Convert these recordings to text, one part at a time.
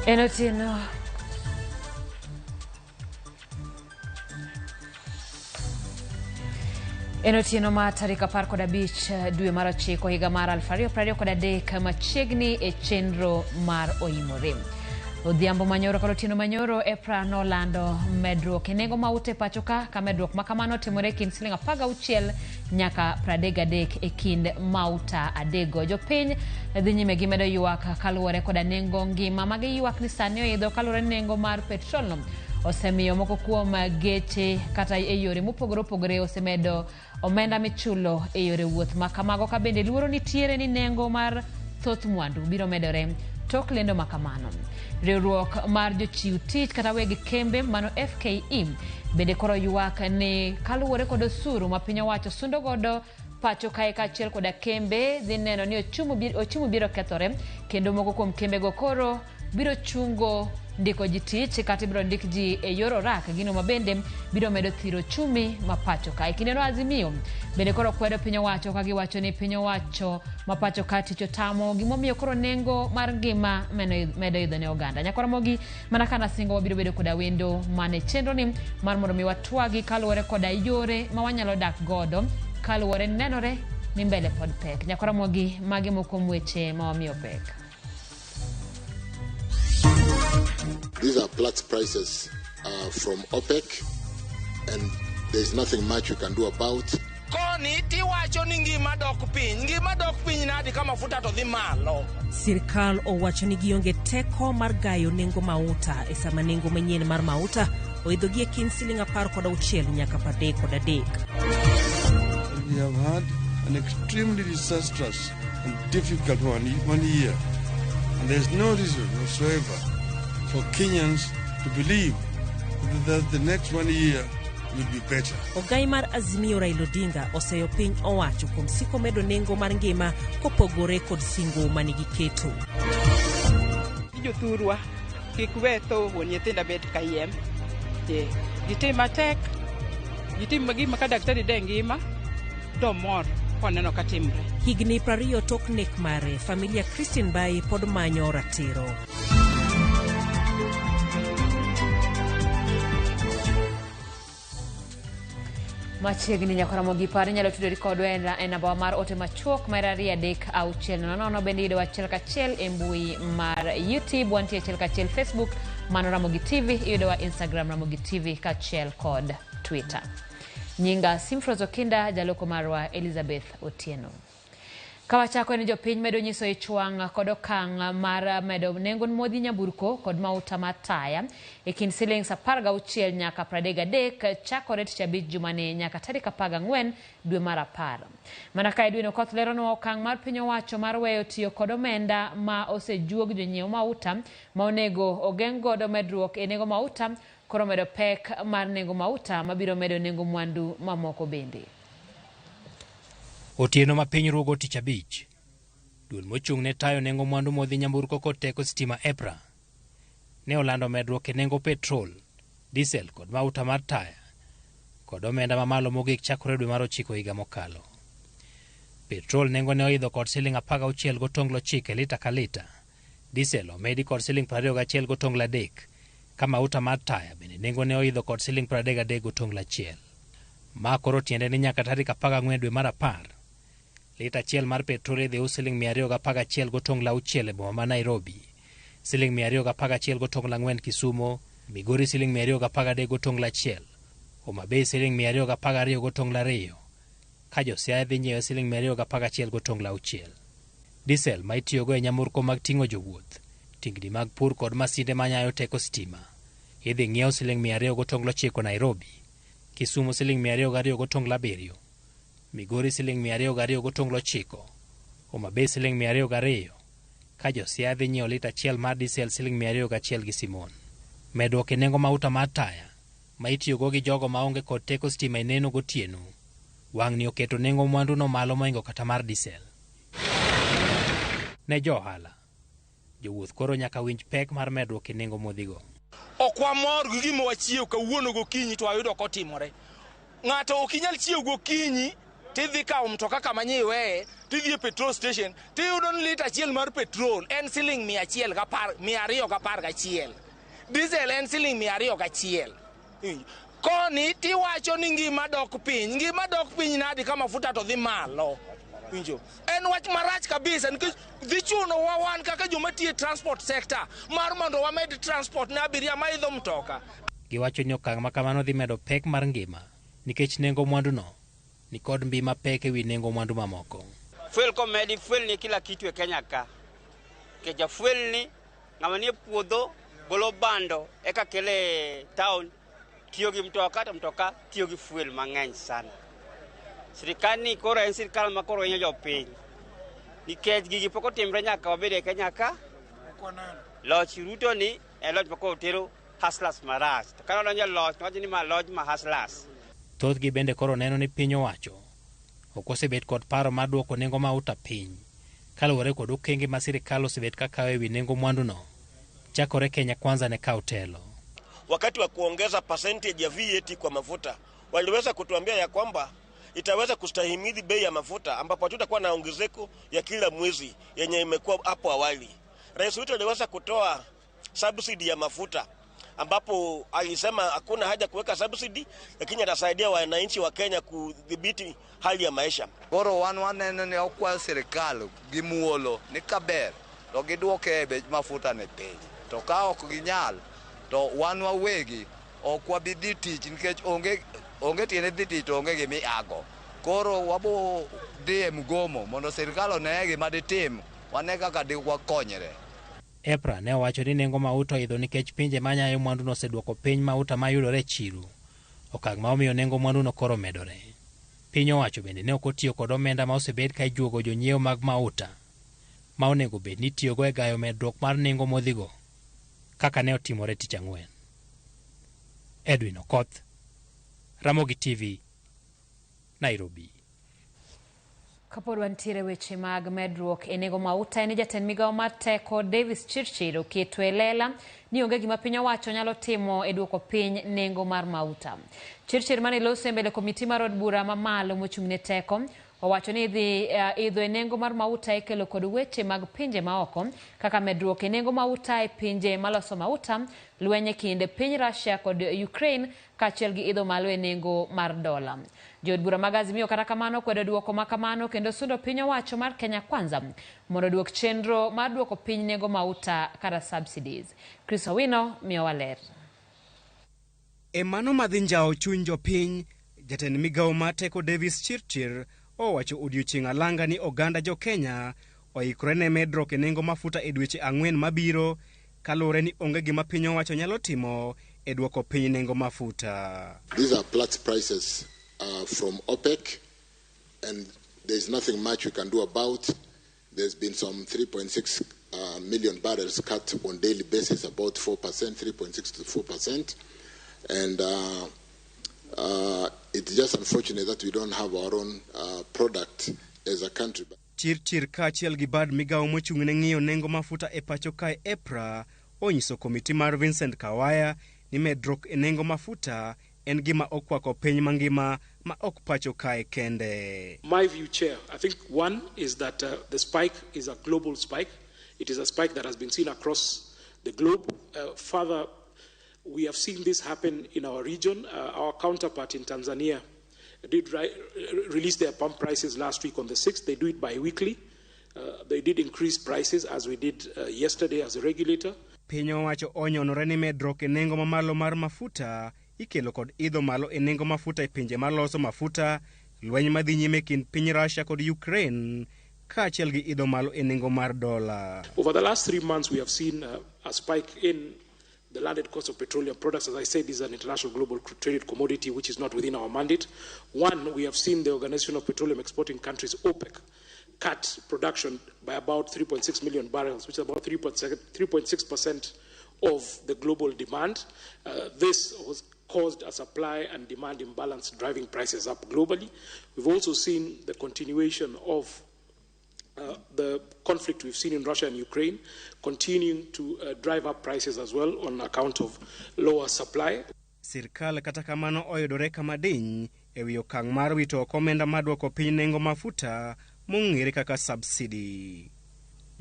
En otieno En otieno mar tarik 15 dwe mar ochiko higa mar 2023 machiegni e chenro mar Oimore. Odhiambo manyoro kod otieno manyoro EPRA nolando medruok e nengo mauta e pacho ka ka medruok ma kamano otimore e kind siling 16 nyaka 33 e kind mauta adekgo. Jopiny dhi nyime gi medo ywak kaluwore koda nengo ngima ma giywak ni sani oidho kaluwore ni nengo mar petrol no osemiyo moko kuom geche kata e yore mopogore opogore osemedo omenda michulo e yore wuoth ma kamago ka bende luoro nitiere ni nengo mar thoth mwandu biro medore tok lendo ma kamano. Riwruok mar jochiw tich kata weg kembe mano FKE bende koro ywak ni kaluwore kod osuru ma piny owacho sundo godo pacho kae kaachiel koda kembe dhi neno ni ochumi biro kethore kendo moko kuom kembego koro biro chungo ndiko ji tich kata ibiro ndik ji e yor orak, gino ma bende biro medo thiro ochumi ma pacho ka. E kindeno Azimio bende koro kwedo piny owacho ka giwacho ni piny owacho ma pacho ka tich otamo gimomiyo koro nengo mar ngima medo idho ne oganda. Nyakwar Ramogi, mana ka nasingo wabiro bedo koda wendo mane chenro ni mar mondo mi watwagi kaluwore koda yore ma wanyalo dak godo kaluwore nenore ni mbele pod pek. Nyakwar Ramogi, magi moko kuom weche ma wamiyo pek. These are Platts prices from OPEC, and there's nothing much we can do about. Koni tiwacho ni ngima dok piny, ngima dok piny nadi ka mafuta to dhi malo? Sirkal owacho ni gionge teko mar gayo nengo mauta e sama nengo manyien mar mauta oidho gi e kind siling 16 nyaka 33. We have had an extremely disastrous and difficult one year, and there is no reason whatsoever for Kenyans to believe that the next 1 year will be better. Ogai mar Azimio Raila Odinga oseyo piny owacho kuom siko medo nengo mar ngima kopogore kod singo manigiketo. Jothurwa kik we tho wuon nyithinda bet kayiem. Gitim matek, gitim gima ka daktari de ngima to mor koneno ka timre. Higni 20 tok nek mare, familia Christine Bai pod manyo ratiro. Machiegni nyaka Ramogi par inyalo tudori kodwa e namba mar ote machuok mar 23600, bende yudowa achiel kachiel e mbui mar YouTube, wantie achiel kachiel Facebook mano Ramogi TV, iyudowa Instagram Ramogi TV kaachiel kod Twitter. Nyinga Simfros Okinda, jaloko marwa Elizabeth Otieno. Kawachako ni jopiny medo nyiso ich wang' kod okang' mar medo nengo modhi nyamburko kod mauta mar taya e kind siling 16 nyaka 33 chakore tich abich jumani nyaka tarik 14 dwe mar 10. Mana ka Edwin Okoth leronwa okang' mar piny owacho mar weyo tiyo kod omenda ma osejuog jonyiew mauta ma onego ogeng' godo medruok e nengo mauta koro medo pek mar nengo mauta mabiro medo nengo mwandu mamoko bende. Otieno ma piny rugo tich abich, duol mochung' ne tayo nengo mwandu modhi nyamburko kod teko sitima EPRA ne olando medruok e nengo petrol, diesel kod mauta mar taya kod omenda mamalo mogik chakore dwe mar 9 higa mokalo. Petrol nengo ne oidho kod siling 16.9 lita ka lita, diesel omedi kod siling 21.3, ka mauta mar taya bende nengo ne oidho kod siling 33.1. Ma koro tiende ni nyaka tarik 14 dwe mar 10, lita achiel mar petrol idhi us siling 211.6 e boma ma Nairobi, siling 211.4 Kisumo, Migori siling 213.1, Homa Bay siling 212.2, ka jo Siaya dhi nyiewe siling 211.6. Diesel ma itiyogo e nyamburko mag ting'o jowuoth, tingni mag pur kod masinde manyayo teko sitima idhi ng'iew siling 200.9 Nairobi, Kisumu siling 202 gotonglo 7, Migori siling 202 gotonglo 9, Homa Bay siling 202, ka jo Siaya dhi nyiewo lita achiel mar diesel siling 201 gi simon. Medruok e nengo mauta mar taya ma itiyogo gi jogo maonge kod teko stima e neno gotieno wang'ni oketo nengo mwanduno malo mohingo kata mar diesel. Ne jo ohala, jowuoth koro nyaka winj pek mar medruok e nengo modhigo. Ok wamor gi gima wachiew kawuono gokinyi to wayudo kotimore. Ng'ato ok inyal chiew gokinyi tidhi kawo mtoka kama nyiweye tidhi e petrol station tiyudo ni lita achiel mar petrol en siling 110, 211. Diesel en siling 201. Koni tiwacho ni ngima dok piny. Ngima dok piny nadi ka mafuta to dhi malo? Winjo? En wach marach kabisa nikech dhi chuno wa wan kaka joma tiyo e transport sector mar mondo wamed transport ne abiria maidho mtoka. Giwacho ni okang' ma kamano dhi medo pek mar ngima nikech nengo mwanduno nikod mbi mapek ewi nengo mwandu mamoko. Fuel komedi, fuel ni kila kitu e Kenya ka. Nikech fuel ni ng'ama nie puodho golo bando eka kele town tiyo gi mtoka to mtoka tiyo gi fuel mang'eny sana. Sirikal ni koro en sirikal ma koro hinyo jopiny. Nikech gigi pok otimre nyaka wabed e Kenya ka. Loch Ruto ni en loch ma koro tero hustlers marach. To kane odonjo e loch nowacho ni ma loch ma hustlers. Thothgi bende koro neno ni piny owacho ok osebet kod paro mar duoko nengo mauta piny kaluwore kod okenge ma sirikal osebet ka kawo ewi nengo mwanduno chakore Kenya Kwanza ne kaw telo. Wakati wa kuongeza percentage ya VAT kwa mafuta waliweza kutuambia ya kwamba itaweza kustahimili bei ya mafuta ambapo hatutakuwa na ongezeko ya kila mwezi yenye imekuwa hapo awali. Rais Ruto aliweza kutoa subsidy ya mafuta ambapo alisema hakuna haja kuweka subsidy, lakini atasaidia wananchi wa Kenya kudhibiti hali ya maisha. Koro wan waneno ni okwayo sirikal gi muolo ni kaber to giduoke e bech mafuta ne piny. To ka ok ginyal to wan wawegi ok wabi dhi tich nikech onge tiende dhi tich to onge gimiago. Koro wabo dhi e mgomo mondo sirikal oneye gima ditim, wane kaka diwakonyre. EPRA ne owacho ni nengo mauta oidho nikech pinje manyayo mwanduno oseduoko piny mauta mayudore e chiro, okang' ma omiyo nengo mwanduno koro medore. Piny owacho bende ne ok otiyo kod omenda ma osebed ka ijuogo jonyiewo mag mauta ma onego bed ni itiyogo e gayo medruok mar nengo modhigo kaka ne otimore tich ang'wen. Edwin Okoth, Ramogi TV, Nairobi. Kapod wantiere weche mag medruok e nengo mauta, en jatend migawo mar teko Davis Chirchir oketo e lela ni onge gima piny owacho nyalo timo e duoko piny nengo mar mauta. Chirchir mane loso e mbele komiti mar od bura mamalo mochung' ne teko owacho ni idhi idho e nengo mar mauta ikelo kod weche mag pinje maoko kaka medruok e nengo mauta e pinje maloso mauta, lweny e kind piny Russia kod Ukraine kaachiel gi idho malo e nengo mar dola. Jood bura mag Azimio kata kamano kwedo duoko ma kamano kendo sundo piny owacho mar Kenya Kwanza mondo oduok chenro mar duoko piny nengo mauta kata subsidies. Chris Owino miyowa ler. E mano madhi njawo chuny jopiny, jatend migawo mar teko Davis Chirchir owacho odiochieng' alanga ni oganda jo Kenya oikore ne medruok e nengo mafuta e dweche 4 mabiro kaluwore ni onge gima piny owacho nyalo timo e duoko piny nengo mafuta. These are Platts prices from OPEC, and there's nothing much we can do about. There's been some 3.6 million barrels cut on daily basis, about 4%, 3.6 to 4%. And it's just unfortunate that we don't have our own product as a country. Chirchir kaachiel gi bad migawo mochung' ne ng'iyo nengo mafuta e pacho kae EPRA onyiso komiti mar Vincent Kawaya ni medruok e nengo mafuta en gima okwako piny mangima ma ok pacho kae kende. My view, Chair, I think one is that the spike is a global spike. It is a spike that has been seen across the globe. Further, we have seen this happen in our region. Our counterpart in Tanzania did release their pump prices last week on the 6th. They do it bi-weekly. They did increase prices as we did yesterday as a regulator. Piny owacho onyonore ni medruok e nengo mamalo mar mafuta ikelo kod idho malo e nengo mafuta e pinje maloso mafuta, lweny madhi nyime kind piny Russia kod Ukraine, kaachiel gi idho malo e nengo mar dola. Over the last 3 months, we have seen a spike in The landed cost of petroleum products, as I said, is an international global traded commodity which is not within our mandate. One, we have seen the Organization of Petroleum Exporting Countries, OPEC, cut production by about 3.6 million barrels, which is about 3.6% of the global demand. This was caused a supply and demand imbalance, driving prices up globally. We've also seen the continuation of the conflict we've seen in Russia and Ukraine continuing to drive up prices as well on account of lower supply. Sirkal kata kamano oyudore kama diny e wi okang' mar wito oko omenda mar duoko piny nengo mafuta mong'ere kaka subsidy.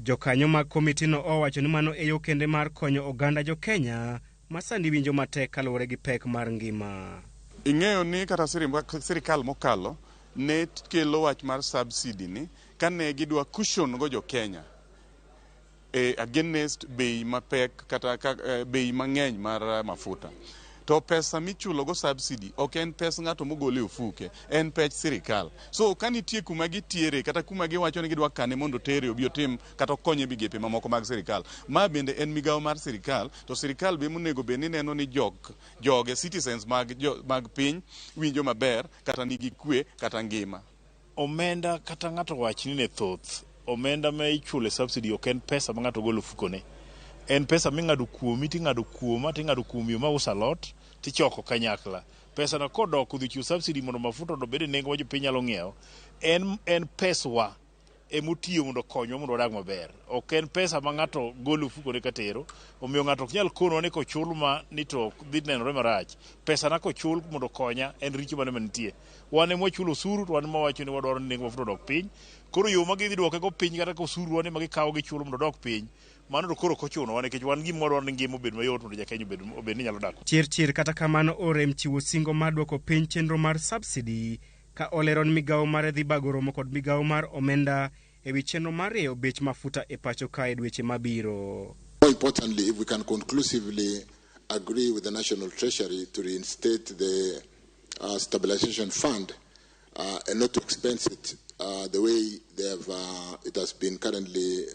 Jokanyo mag komitino owacho ni mano e yo kende mar konyo oganda jo Kenya ma sani winjo matek kaluwore gi pek mar ngima. Ing'eyo ni kata sirikal mokalo ne kelo wach mar subsidy ni kane gidwa cushion go jo Kenya against bei mapek kata bei mang'eny mar mafuta. To pesa michulo go subsidy ok en pes ng'ato mogolo e ofuke, en pech sirikal. So ka nitie kuma gitiere kata kuma giwacho ni gidwa kane mondo otere obi otim kata okonye migepe mamoko mag sirikal. Ma bende en migawo mar sirikal, to sirikal be monego bed ni neno ni joge citizens mag piny winjo maber kata nigi kwe kata ngima. Omenda kata ng'ato wach ni ne thoth, omenda ma ichulo e subsidy ok en pesa ma ng'ato golo ofukone. En pesa ming'ado kuomi ting'ado kuoma ting'ado kuom yo mauso alot tichoko kanyakla. Pesa no kodok odhi chiwo subsidy mondo mafuta obed e nengo ma jopiny nyalo ng'iewo, en peswa emotiyo mondo okonywa mondo wadag maber. Ok en pesa ma ng'ato golo ofukone katero, omiyo ng'ato ok nyal konwa ni kochul ma ni to dhi nenore marach. Pesa na kochul mondo okonya en richo mane mantie. Wan ema wachulo osuru to wan ema wawacho ni wadwaro ni nengo mafuta odok piny. Koro yo ma gidhi duoke go piny kata ka osuru wan ema gikawo gichulo mondo odok piny, mano to koro ok ochunowa nikech wan gima wadwaro ni ngima obed mayot mondo ja-Kenya obed ni nyalo dak. Chirchir kata kamano orem chiwo singo mar duoko piny chenro mar subsidy ka olero ni migawo mare dhi bago romo kod migawo mar omenda e wi chenro mar rieyo bech mafuta e pacho kae dweche mabiro. More importantly, if we can conclusively agree with the National Treasury to reinstate the stabilization fund and not to expense it the way they have, it has been currently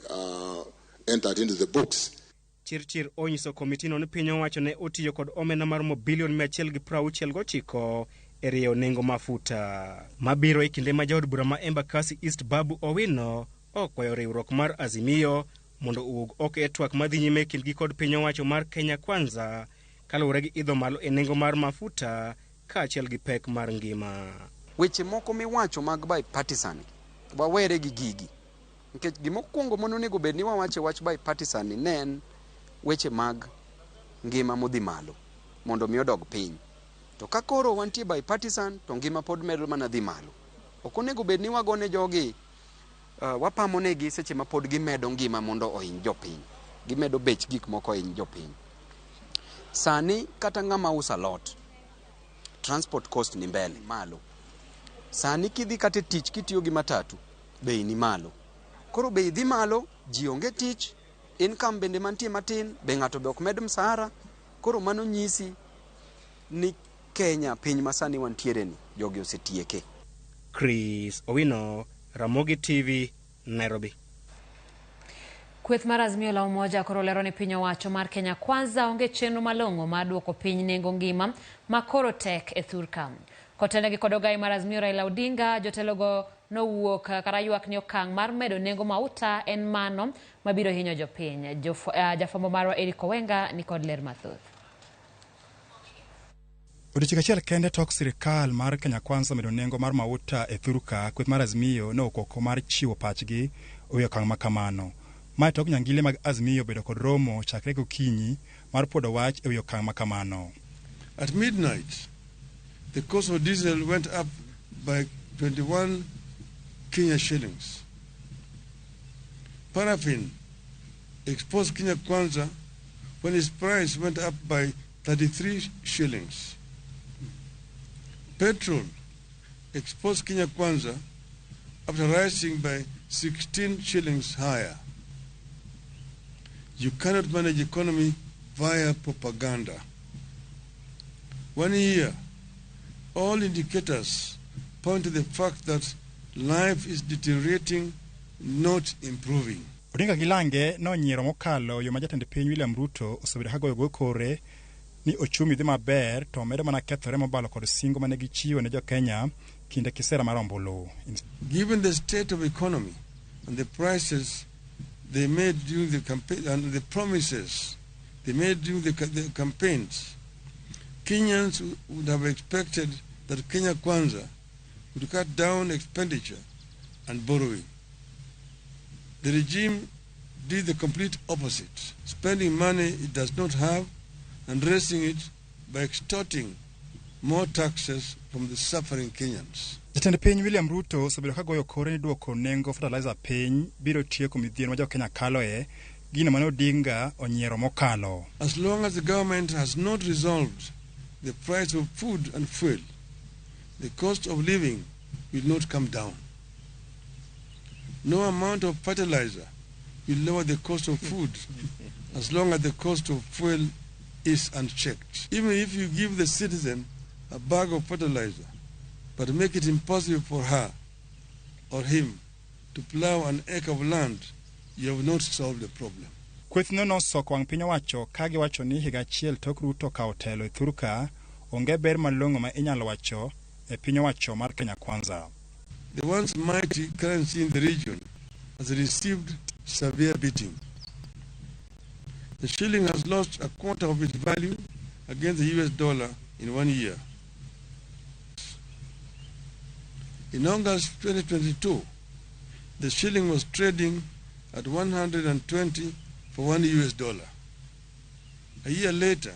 entered into the books. Chirchir onyiso komitino ni piny owacho ne otiyo kod omenda maromo bilion 169 e rieyo nengo mafuta. Mabiro e kinde ma jaod bura ma Embakasi East Babu Owino okwayo riwruok mar Azimio mondo owuog oko e twak madhi nyime e kindgi kod piny owacho mar Kenya Kwanza kaluwore gi idho malo e nengo mar mafuta kaachiel gi pek mar ngima. Weche moko miwacho mag bipartisan wawere gi gigi nikech gimokwongo monego bed ni wawacho wach bipartisan ni ne en weche mag ngima modhi malo mondo mi odog piny. To ka koro wantie bipartisan to ngima pod medo mana dhi malo. Ok onego bed ni wagone jogi wapamo negi seche ma pod gimedo ngima mondo ohiny jopiny. Gimedo bech gik moko ohiny jopiny. Sani kata ng'ama uso alot, transport cost ni mbele malo. Sani kidhi kata e tich kitiyo gi matatu, bei ni malo. Koro bei dhi malo, ji onge tich, income bende mantie matin, be ng'ato be ok med msahara. Koro mano nyisi ni Kenya piny masani wantiere ni jogi osetieke. Chris Owino, Ramogi TV, Nairobi. Kweth mar Azimio la Umoja koro lero ni piny owacho mar Kenya Kwanza onge chenro malong'o mar duoko piny nengo ngima ma koro tek e thurka. Kotelnegi kod ogai mar Azimio Raila Odinga, jotelogo nowuok kata ywak ni okang' mar medo nengo mauta en mano mabiro hinyo jopiny. Jafwambo marwa Eric Owenga ni kod ler mathoth. Odiechieng' achiel kende tok sirikal mar Kenya Kwanza medo nengo mar mauta e thurka, kweth mar Azimio ne okoko mar chiwo pachgi e wi okang' ma kamano. Mae tok nyangile mag Azimio bedo kod romo chakre gokinyi mar puodo wach e wi okang' ma kamano. At midnight, the cost of diesel went up by 21 Kenya shillings. Paraffin exposed Kenya Kwanza when its price went up by 33 shillings. Petrol exposed Kenya Kwanza after rising by 16 shillings higher. You cannot manage economy via propaganda. 1 year, all indicators point to the fact that life is deteriorating, not improving. Odinga gi lange nonyiero mokalo yo ma jatend piny William Ruto osebedo ka goyogo kore ni ochumi dhi maber to medo mana kethore mobalo kod singo mane gichiwo ne jo-Kenya kinde kisera mar ombulu. Given the state of economy and the prices they made during the campaign and the promises they made during the campaigns, Kenyans would have expected that Kenya Kwanza would cut down expenditure and borrowing. The regime did the complete opposite, spending money it does not have and raising it by extorting more taxes from the suffering Kenyans. Jatend piny William Ruto osebedo ka goyo kore ni duoko nengo fertilizer piny biro tieko midhiero ma jo-Kenya kaloe, gino mane Odinga onyiero mokalo. As long as the government has not resolved the price of food and fuel, the cost of living will not come down. No amount of fertilizer will lower the cost of food as long as the cost of fuel is unchecked. Even if you give the citizen a bag of fertilizer, but make it impossible for her or him to plow an acre of land, you have not solved the problem. Kwethno nosoko wang' piny owacho ka giwacho ni higa achiel tok Ruto kawo telo e thurka, onge ber malong'o ma inyalo wacho e piny owacho mar Kenya Kwanza. The once mighty currency in the region has received severe beating. The shilling has lost a quarter of its value against the US dollar in 1 year. In August 2022, the shilling was trading at 120 for $1 US. A year later,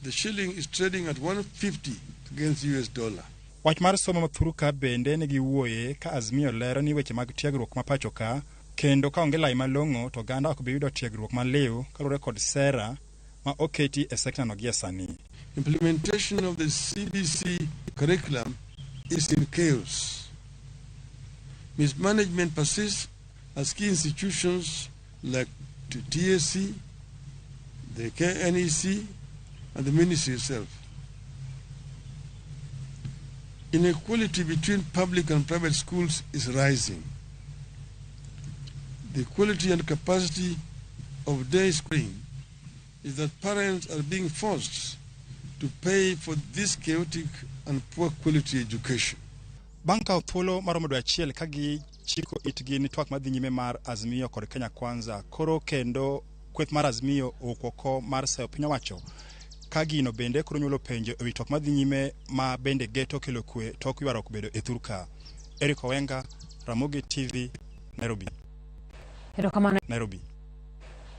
the shilling is trading at 150 against US dollar. Wach mar somo ma thuruka bende ne giwuoye ka Azimio lero ni weche mag tiegruok ma pacho ka kendo ka onge lai malong'o to oganda ok bi yudo tiegruok maliw kaluwore kod sera ma oketi e sekta no gie sani. Implementation of the CBC curriculum is in chaos. Mismanagement persists as key institutions like the TSC, the KNEC, and the ministry itself. Inequality between public and private schools is rising. The quality and capacity of day schooling is that parents are being forced to pay for this chaotic and poor quality education. Bang' kawo thuolo maromo dwe achiel ka gichiko itgi ni twak madhi nyime mar Azimio kod Kenya Kwanza, koro kendo kweth mar Azimio owuok oko mar sayo piny owacho ka gino bende koro nyuolo penjo ewi twak madhi nyime ma bende geto kelo kwe tok ywaruok bedo e thurka. Eric Owenga, Ramogi TV, Nairobi. Nairobi.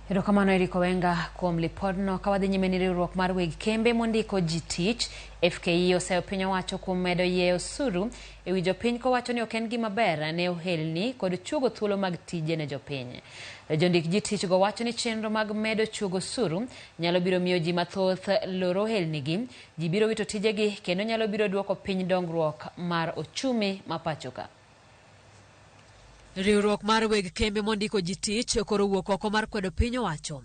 Erokamano Eric Owenga kuom lipodno. Ka wadhi nyime ni riwruok mar weg kembe mondiko ji tich FKE oseyo piny owacho kuom medo yie osuru ewi jopiny kowacho ni ok en gima ber ne ohelni kod chuogo thuolo mag tije ne jopiny. Jondik ji tich go wacho ni chenro mag medo chuogo osuru nyalo biro miyo ji mathoth loro ohelnigi, ji biro wito tijegi kendo nyalo biro duoko piny dongruok mar ochumi ma pacho ka. Riwruok mar weg kembe mondiko ji tich koro wuok oko mar kwedo piny owacho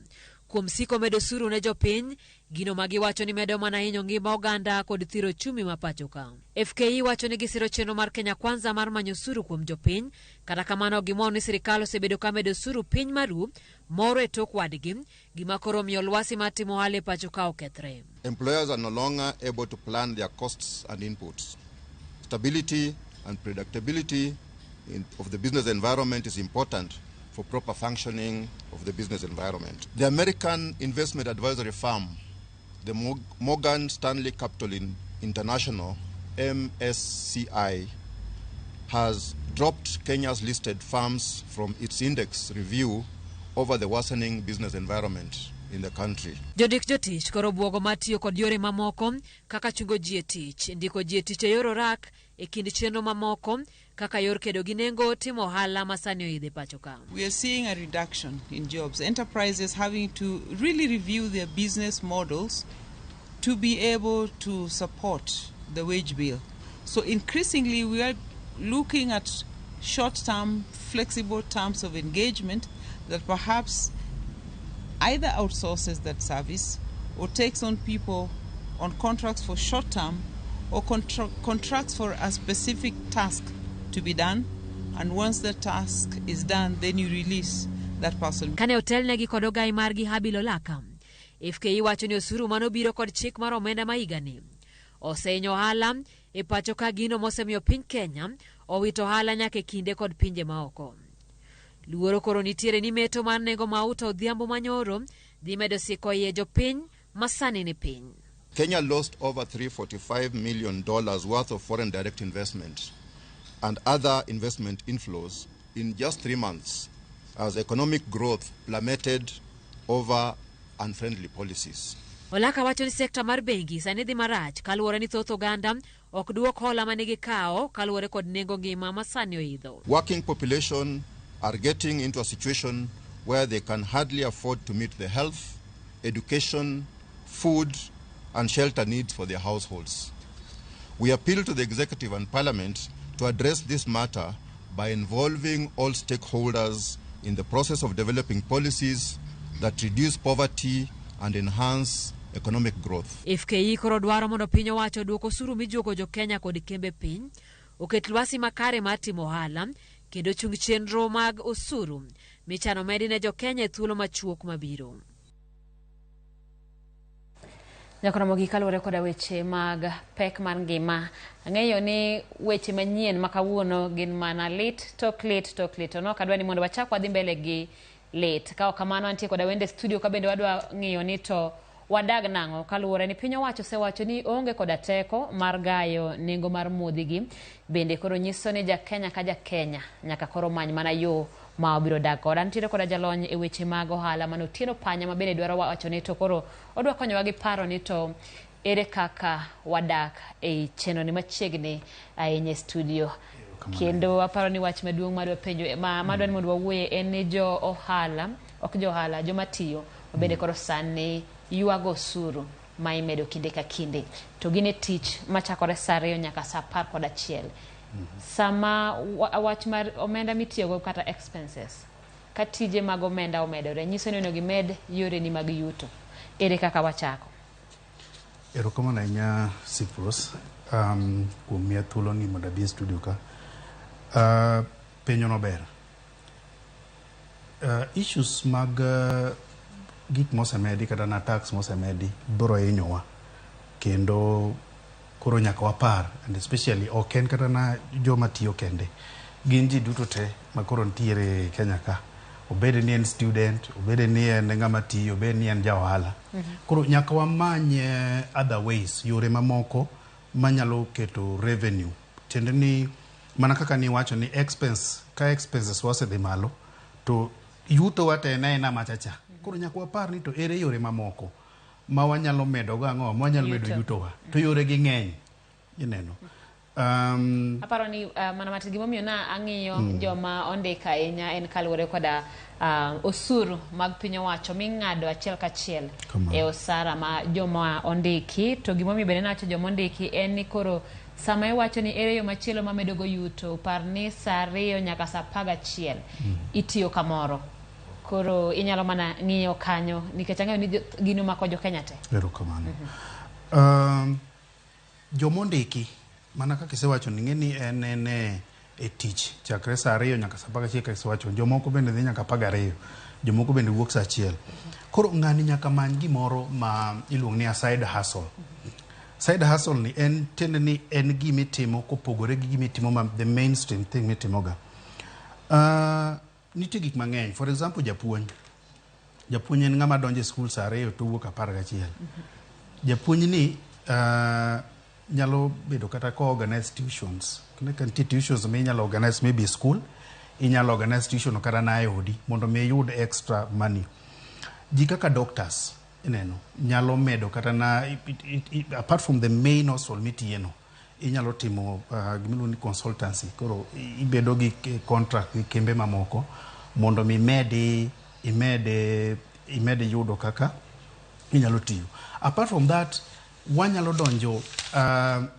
kuom siko medo osuru ne jopiny, gino ma giwacho ni medo mana hinyo ngima oganda kod thiro ochumi ma pacho ka. FKE wacho ni gisiro chenro mar Kenya Kwanza mar manyo osuru kuom jopiny, kata kamano gimor ni sirikal osebedo ka medo osuru piny maru moro e tok wadgi, gima koro miyo lwasi mar timo ohala e pacho ka okethre. Employers are no longer able to plan their costs and inputs. Stability and predictability of the business environment is important for proper functioning of the business environment. The American investment advisory firm, the Morgan Stanley Capital International, MSCI, has dropped Kenya's listed firms from its index review over the worsening business environment in the country. Jondik jotich koro buogo mar tiyo kod yore mamoko kaka chungo ji e tich, ndiko ji e tich e yor orak e kind chenro mamoko kaka yor kedo gi nengo timo ohala ma sani oidhe pacho ka. We are seeing a reduction in jobs, enterprises having to really review their business models to be able to support the wage bill. So increasingly we are looking at short-term, flexible terms of engagement that perhaps either outsources that service or takes on people on contracts for short term or contracts for a specific task to be done. And once the task is done, then you release that person. Kane otelnegi kod ogai margi Habil Olaka, FKE wacho ni osuru manobiro kod chik mar omenda ma higani osehinyo ohala e pacho ka gino mosemiyo piny Kenya owito ohala nyaka e kinde kod pinje maoko. Luoro koro nitiere ni meto mar nengo mauta odhiambo manyoro dhi medo siko iye jopiny ma sani ni piny. Kenya lost over $345 million worth of foreign direct investment and other investment inflows in just 3 months as economic growth plummeted over unfriendly policies. Olaka wacho ni sekta mar bengi sani dhi marach kaluwore ni thoth oganda ok duok hola mane gikawo kaluwore kod nengo ngima ma sani oidho. Working population are getting into a situation where they can hardly afford to meet the health, education, food, and shelter needs for their households. We appeal to the executive and parliament to address this matter by involving all stakeholders in the process of developing policies that reduce poverty and enhance economic growth. FKE koro dwaro mondo piny owacho oduok osuru mijuogo jo Kenya kod kembe piny, oket lwasi makare mar timo ohala, kendo chung chenro mag osuru michano medi ne jo Kenya e thuolo machuok mabiro. Nyakoromogi kaluwore koda weche mag pek mar ngima. Ang'eyo ni weche manyien ma kawuono gin mana lit tok lit tok lit. To nok adwa ni mondo wachak wadhi mbele gi lit. Ka ok kamano antie koda wende studio ka bende wadwa ng'iyo ni to wadag nang'o kaluwore ni piny owacho osewacho ni onge koda teko mar gayo nengo mar modhigi. Bende koro nyiso ni ja Kenya ka ja Kenya nyaka koro many mana yo ma obiro dak godo. Antiere koda jalony e weche mag ohala mano Otieno Panya ma bende dwaro wacho ni to koro odwa konyowa gi paro ni to ere kaka wadak ei chenro ni machiegni ahinya e studio. Kendo aparo ni wach maduong' madwa penjo madwa ni mondo wawuoye en ni jo ohala, ok jo ohala, joma tiyo bende koro sani ywago osuru ma imedo kinde ka kinde. To gin e tich machakore saa 2 nyaka saa 11. Sama wach mar omenda mitiyogo kata expenses, ka tije mag omenda omedore, nyiso ni onego gimed yoreni mag yuto. Ere kaka wachako? Erokamano ahinya Cyprus, kuom miya thuolo ni mondo abi e studio ka. Penjo no ber. Issues mag gik mosemedi kata na tax mosemedi biro hinyowa kendo koro nyaka wapar, and especially ok en kata na joma tiyo kende, gin ji duto te ma koro nitiere Kenya ka, obed ni en student, obed ni en ng'ama tiyo, obed ni en ja ohala. Koro nyaka wamany other ways, yore mamoko manyalo keto revenue. Tiende ni mana kaka niwacho ni expense, ka expenses wasedhi malo to yuto wa te en aena machacha. Koro nyaka wapar ni to ere yore mamoko ma wanyalo medo go ang'o, ma wanyalo medo yutowa. To yore gi ng'eny, ineno. Aparo ni mana matin gimomiyo na ang'iyo joma ondiko ahinya en kaluwore koda osuru mag piny owacho ming'ado achiel kachiel e osara ma joma ondiki. To gimomiyo bende nawacho joma ondiki en ni koro sama iwacho ni ere yo machielo mamedo go yuto, par ni saa 2 nyaka saa 11 itiyo kamoro. Koro inyalo mana ng'iyo kanyo nikech ang'eyo ni gino mako jo Kenya te. Erokamano. Jomondiki mana kaka isewacho ni ng'eni en e tich chakre saa 2 nyaka saa 11 kaka isewacho, jomoko bende dhi nyaka 12, jomoko bende wuok saa 1. Koro ng'ani nyaka many gimoro ma iluongo ni a side hustle. Side hustle ni en tiende ni en gima itimo kopogore gi gima itimo ma the mainstream thing mitimoga. Nitie gik mang'eny. For example, japuonj. Japuonj en ng'ama donjo e skul saa 2 to wuok 11. Japuonj ni nyalo bedo kata ko organize tuitions. Ka nitie tuitions ma inyalo organize maybe school, inyalo organize tuition kata na e odi mondo mi iyud extra money. Ji kaka doctors, ineno, nyalo medo kata na apart from the main hustle mitiye no, inyalo timo gimiluongo ni consultancy. Koro ibedo gi contract gi kembe mamoko mondo mi imedi yudo kaka inyalo tiyo. Apart from that, wanyalo donjo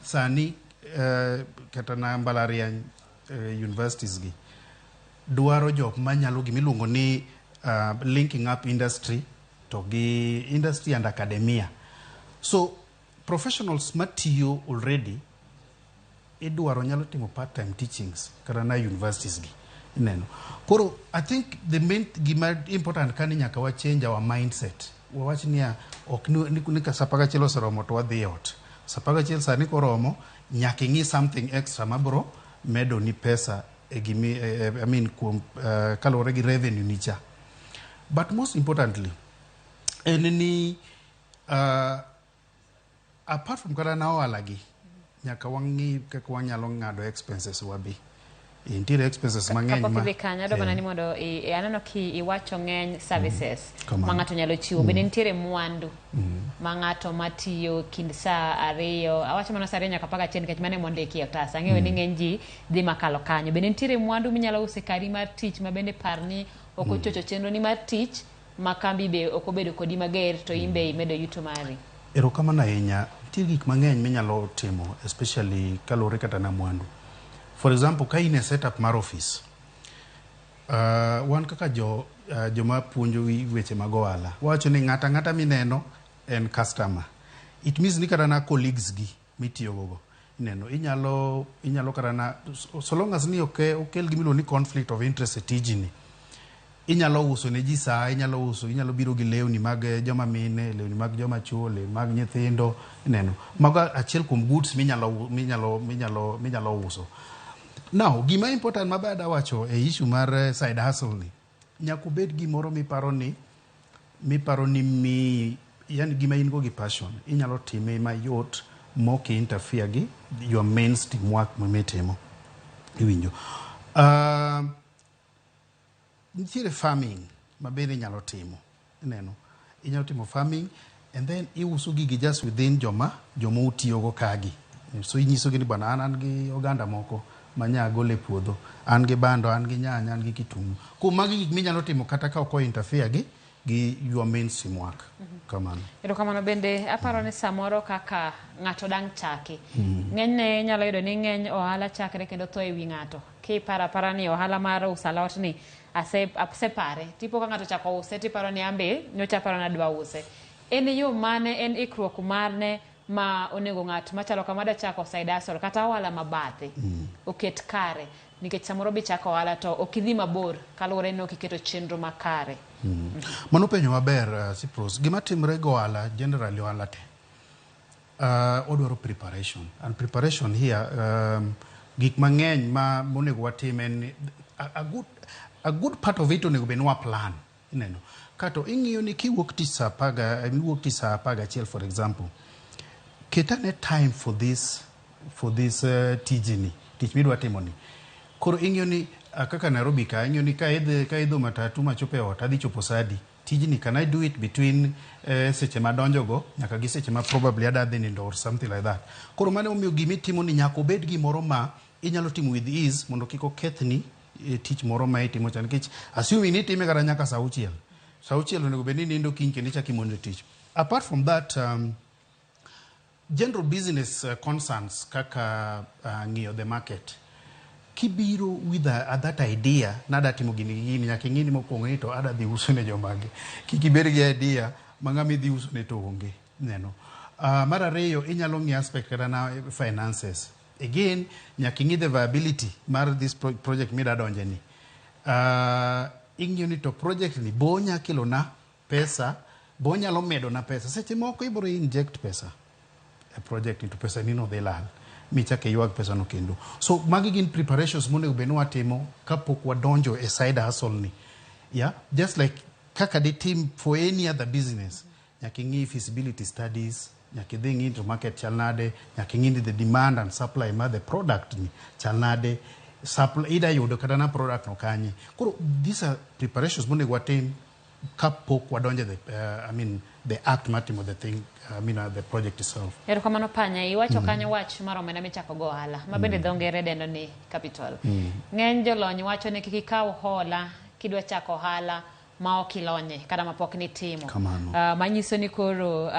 sani kata na mbalariany universities gi dwaro jok manyalo gimiluongo ni linking up industry to gi industry and academia. So professionals matiyo already idwaro nyalo timo part-time teachings kata na universities gi. Ineno. Koro I think the main gima important ka ni nyaka wa change our mindset. Wawach niya ok ni, ni, ni ka saa apar gachiel oseromo to wadhi e ot. Saa apar gachiel sani koromo nyaka ing'i something extra mabro medo ni pesa e gimi, e, e, I mean kuom kaluwore gi revenue ni cha. But most importantly en ni apart from kata na ohala gi, nyaka wang'i kaka wanyalo ng'ado expenses wa be. Nitiere expenses mang'eny Kapok ma idhi kanyo, adwa mana ni mondo aneno ki iwacho ng'eny services Kamano. ma ng'ato nyalo chiwo. Bende nitiere mwandu ma ng'ato matiyo kind saa 2, awacho mana saa 2 nyaka 11 nikech mano ema ondiki e otas. Ang'eyo ni ng'eny ji dhi makalo kanyo. Bende nitiere mwandu minyalo uso e kari mar tich ma bende par ni ok ochocho chenro ni mar tich ma kambi be ok obedo kodi mager to in be imedo yuto mari. Erokamano ahinya. Nitie gik mang'eny minyalo timo especially kaluwore kata na mwandu. For example, ka in e setup mar office, wan kaka joma puonjo weche mag ohala, wawacho ni ng'ato ang'ata mineno en customer. It means ni kata na colleagues gi mitiyogo go, ineno, inyalo kata na, so long as ni ok okel gima iluongo ni conflict of interest e tijini, inyalo uso ne ji saa, inyalo uso, inyalo biro gi lewni mag joma mine, lewni mag joma chuo, lewni mag nyithindo, ineno. Mago achiel kuom goods minyalo uso. Now, gima important maber adwa wacho e issue mar side hustle ni, nyaka obed gimoro miparo ni miyi, yani gima in go gi passion, inyalo time mayot mok interfere gi your mainstream work mitimo. Iwinjo. Nitiere farming ma bende inyalo timo. Ineno. Inyalo timo farming and then iuso gigi just within joma utiyogo kagi. So inyisogi ni bwana an gi oganda moko manya golo e puodho, an gi bando, an gi nyanya, an gi kitungu. Kuom magi gik minyalo timo kata ka ok o interfere gi your mainstream work. Kamano. Erokamano bende aparo ni samoro kaka ng'ato dang' chaki. Ng'enyne inyalo yudo ni ng'eny ohala chakre kendo tho e wi ng'ato. Kiparo apara ni ohala mar uso alot ni asepare. Tipo ka ng'ato ochako use tiparo ni ambe nyocha aparo ni adwa use. En yo mane, en ikruok mane ma onego ng'at machalo kama dwa chako side hustle kata ohala mabathe oket kare nikech samoro bichako ohala to ok idhi mabor kaluwore ni ok iketo chenro makare. Mano penjo maber, Cyprus. Gima timre go ohala, generally ohala te, odwaro preparation. And preparation here, gik mang'eny ma monego watim en a good part of it onego bed ni wa plan. Ineno. Kato ing'iyo ni kiwuok tich saa apaga, iwuok tich saa 11 for example, ket ane time for this tijini, tich midwa timo ni. Koro ing'iyo ni kaka Nairobi ka, ing'iyo ni ka idho matatu machopo e ot, adhi chopo saa adi. Tijni, can I do it between seche madonjogo nyaka gi seche ma probably adwa dhi nindo or something like that. Koro mano emomiyo gimitimo ni nyaka obed gimoro ma inyalo timo with ease mondo kik okethni tich moro ma itimo cha nikech assuming ni itime kata nyaka saa 6. Saa 6 onego bed ni inindo kiny kendo ichako imondo e tich. Apart from that, general business concerns kaka ng'iyo the market. Kibiro with that idea nada timo gini gi gini, nyaka ing'i ni mokwongo ni to ada dhi uso ne jomage. Kik ibed gi idea ma ng'ama idhi uso ne to onge. Neno. Mar ariyo, inyalo ng'iyo aspect kata na finances. Again, nyaka ing'i the viability mar this project mida donje ni. Ing'iyo ni to project ni bo nya kelo na pesa, bo nyalo medo na pesa. Seche moko ibiro inject pesa e project ni to pesa ni no dhi lal michak iywag pesa no kendo. So magi gin preparations monego bed ni watimo kapok wadonjo e side hustle ni. Yeah, just like kaka ditim for any other business. Nyaka ing'i feasibility studies, nyaka idhi ing'i to market chal nade, nyaka ing'i ni the demand and supply mar the product ni chal nade, supply ida yudo kata na product no kanye. Koro these are preparations monego watim kapok wadonjo I mean, the act mar timo the thing, I mean, the project itself. Erokamano Panya, iwacho kanyo wach mar omenda michako go ohala ma bende dho ngere dendo ni capital. Ng'eny jolony wacho ni kik ikaw hola kidwa chako ohala ma ok ilonye kata ma pok nitimo. Kamano. Manyiso ni koro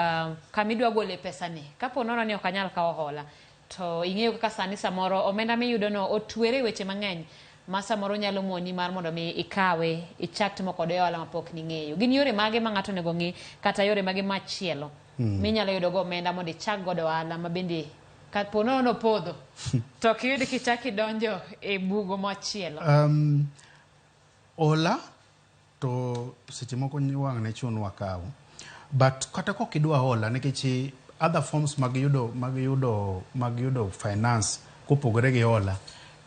kamidwa gole pesa ni kapo nono ni ok anyal kawo hola to ing'eyo kaka sani samoro omenda miyudo no otwere e weche mang'eny ma samoro nyalo moni mar mondo mi ikawe ichak timo kode ohala mapok ning'eyo. Gin yore mage ma ng'ato onego ng'i kata yore mage machielo minyalo yudo go omenda mondo ichak godo ohala ma bende kapo nono opodho to ok iyud kichak idonjo e bugo machielo. Hola to seche moko wang' ne chun wakaw. But kata kok idwa hola nikech other forms mag yudo mag yudo mag yudo finance kopogore gi hola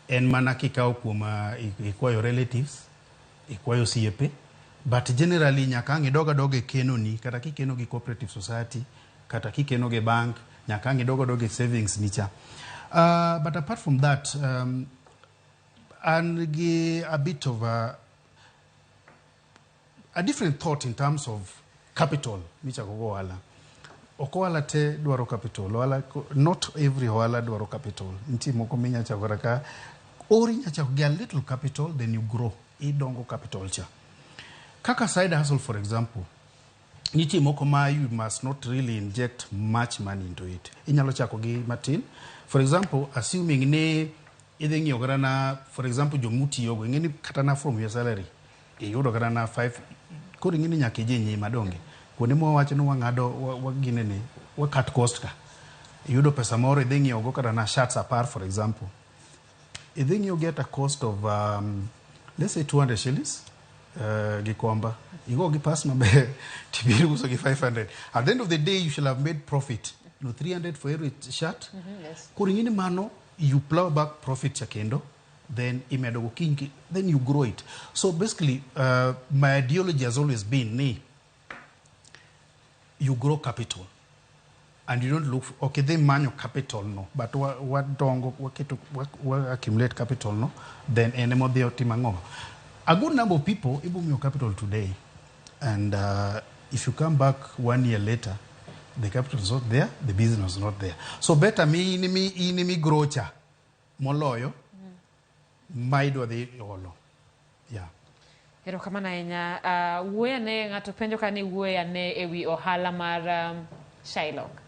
en mana kikawo kuom ikwayo relatives, ikwayo osiepe, but generally nyaka ang' idog adoga e keno ni kata kikeno gi cooperative society kata kikeno gi bank nyaka ang' idog adoga e savings ni cha. But apart from that an gi a bit of a different thought in terms of capital michako go ohala. Ok ohala te dwaro capital. Ohala, not every ohala dwaro capital. Nitie moko minya chako kata ka or inya chako gi a little capital then you grow. Idongo capital cha. Kaka side hustle for example, nitie moko ma you must not really inject much money into it. Inyalo chako gi matin. For example, assuming ni idhi ng'iewo kata na for example jomutiyogo ing'e ni kata na from your salary iyudo kata na 5 koro ing'e ni nyaka iji nyima donge kuonde mwawacho ni wang'ado waginene wa cut cost ka iyudo pesa moro idhi ng'iewo go kata na shirts 10 for example idhi ng'iewo gi at a cost of let's say 200 shillings Gikomba igo gi pass maber tibiro uso gi 500 at the end of the day you shall have made profit no 300 for every shirt. Koro ing'e ni mano you plow back profit cha kendo then imedo go kiny then you grow it. So basically my ideology has always been ni you grow capital and you don't look for, okay they manyo capital no but wadongo waketo wa accumulate capital no then en ema odhi otimo ang'o. A good number of people ibo miyo capital today and if you come back one year later the capital is not there, the business is not there. So better mi in mi in mi grow cha moloyo ma idwa dhi olo. Yeah. Erokamano ahinya. Wuoyo ane ng'ato penjo ka ni wuoyo ane ewi ohala mar Shylock.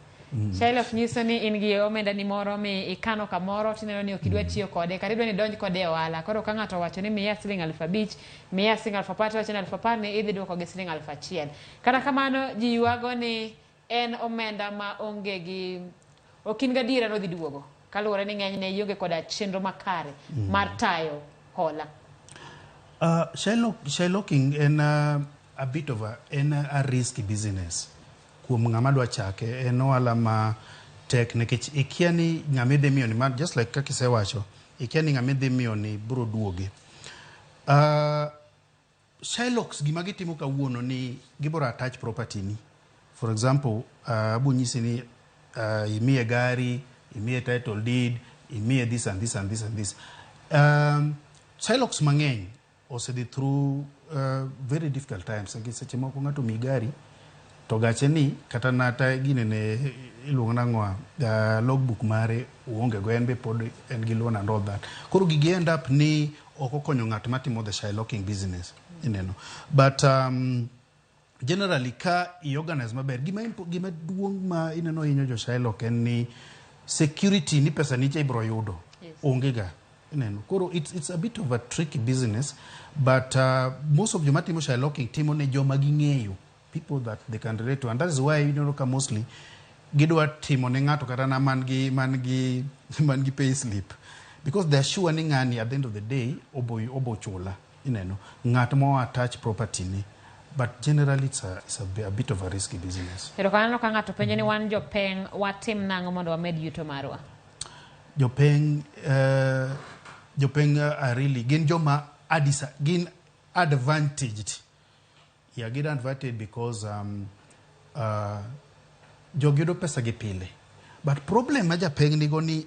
Shylock nyiso ni in gi omenda ni moro mi ikano kamoro tineno ni ok idwa tiyo kode kata idwa ni idonj kode e ohala. Koro ka ng'ato owacho ni miya siling 5,000, miya siling 10,000, tiwacho ni 10,000 ni idhi duoko gi siling 1,000. Kata kamano ji ywago ni en omenda ma onge gi ok in gadiera ni odhi duogo kaluwore ni ng'enyne ionge koda chenro makare mar tayo hola. Shylocking en a bit of a, en a risky business kuom ng'ama dwa chake. En ohala ma tek nikech ikia ni ng'ama idhi miyo ni ma just like kaka isewacho ikia ni ng'ama idhi miyo ni biro duoge. Shylocks gima gitimo kawuono ni gibiro attach property ni. For example, abo nyisi ni imiye gari, imiye title deed, imiye this and this and this and this. Shylocks mang'eny osedhi through very difficult times. Nikech seche moko ng'ato omiyi gari to gache ni kata nata ginene iluongo nang'o logbook mare oonge go en be pod en gi loan and all that. Koro gigi end up ni ok okonyo ng'at matimo the shylocking business. Ineno. But generally ka i organize maber gima gima duong' ma ineno hinyo jo Shylock en ni security ni pesa ni cha ibiro yudo onge ga ineno. Koro it's a bit of a tricky business but most of joma timo shylocking timo ne joma ging'eyo, people that they can relate to, and that is why ineno ka mostly gidwa timo ne ng'ato kata na man gi man gi man gi pay slip because they are sure ni ng'ani at the end of the day obo chula ineno ng'at mo attach property ni. But generally it's a bit of a risky business. Erokamano. Ka ng'ato penjo ni wan jopeng watim nang'o mondo wamed yuto marwa? Jopeng are really gin joma adisa gin advantaged. Yeah, gin advantaged because jogi yudo pesa gi pile. But problem ma japeng nigo ni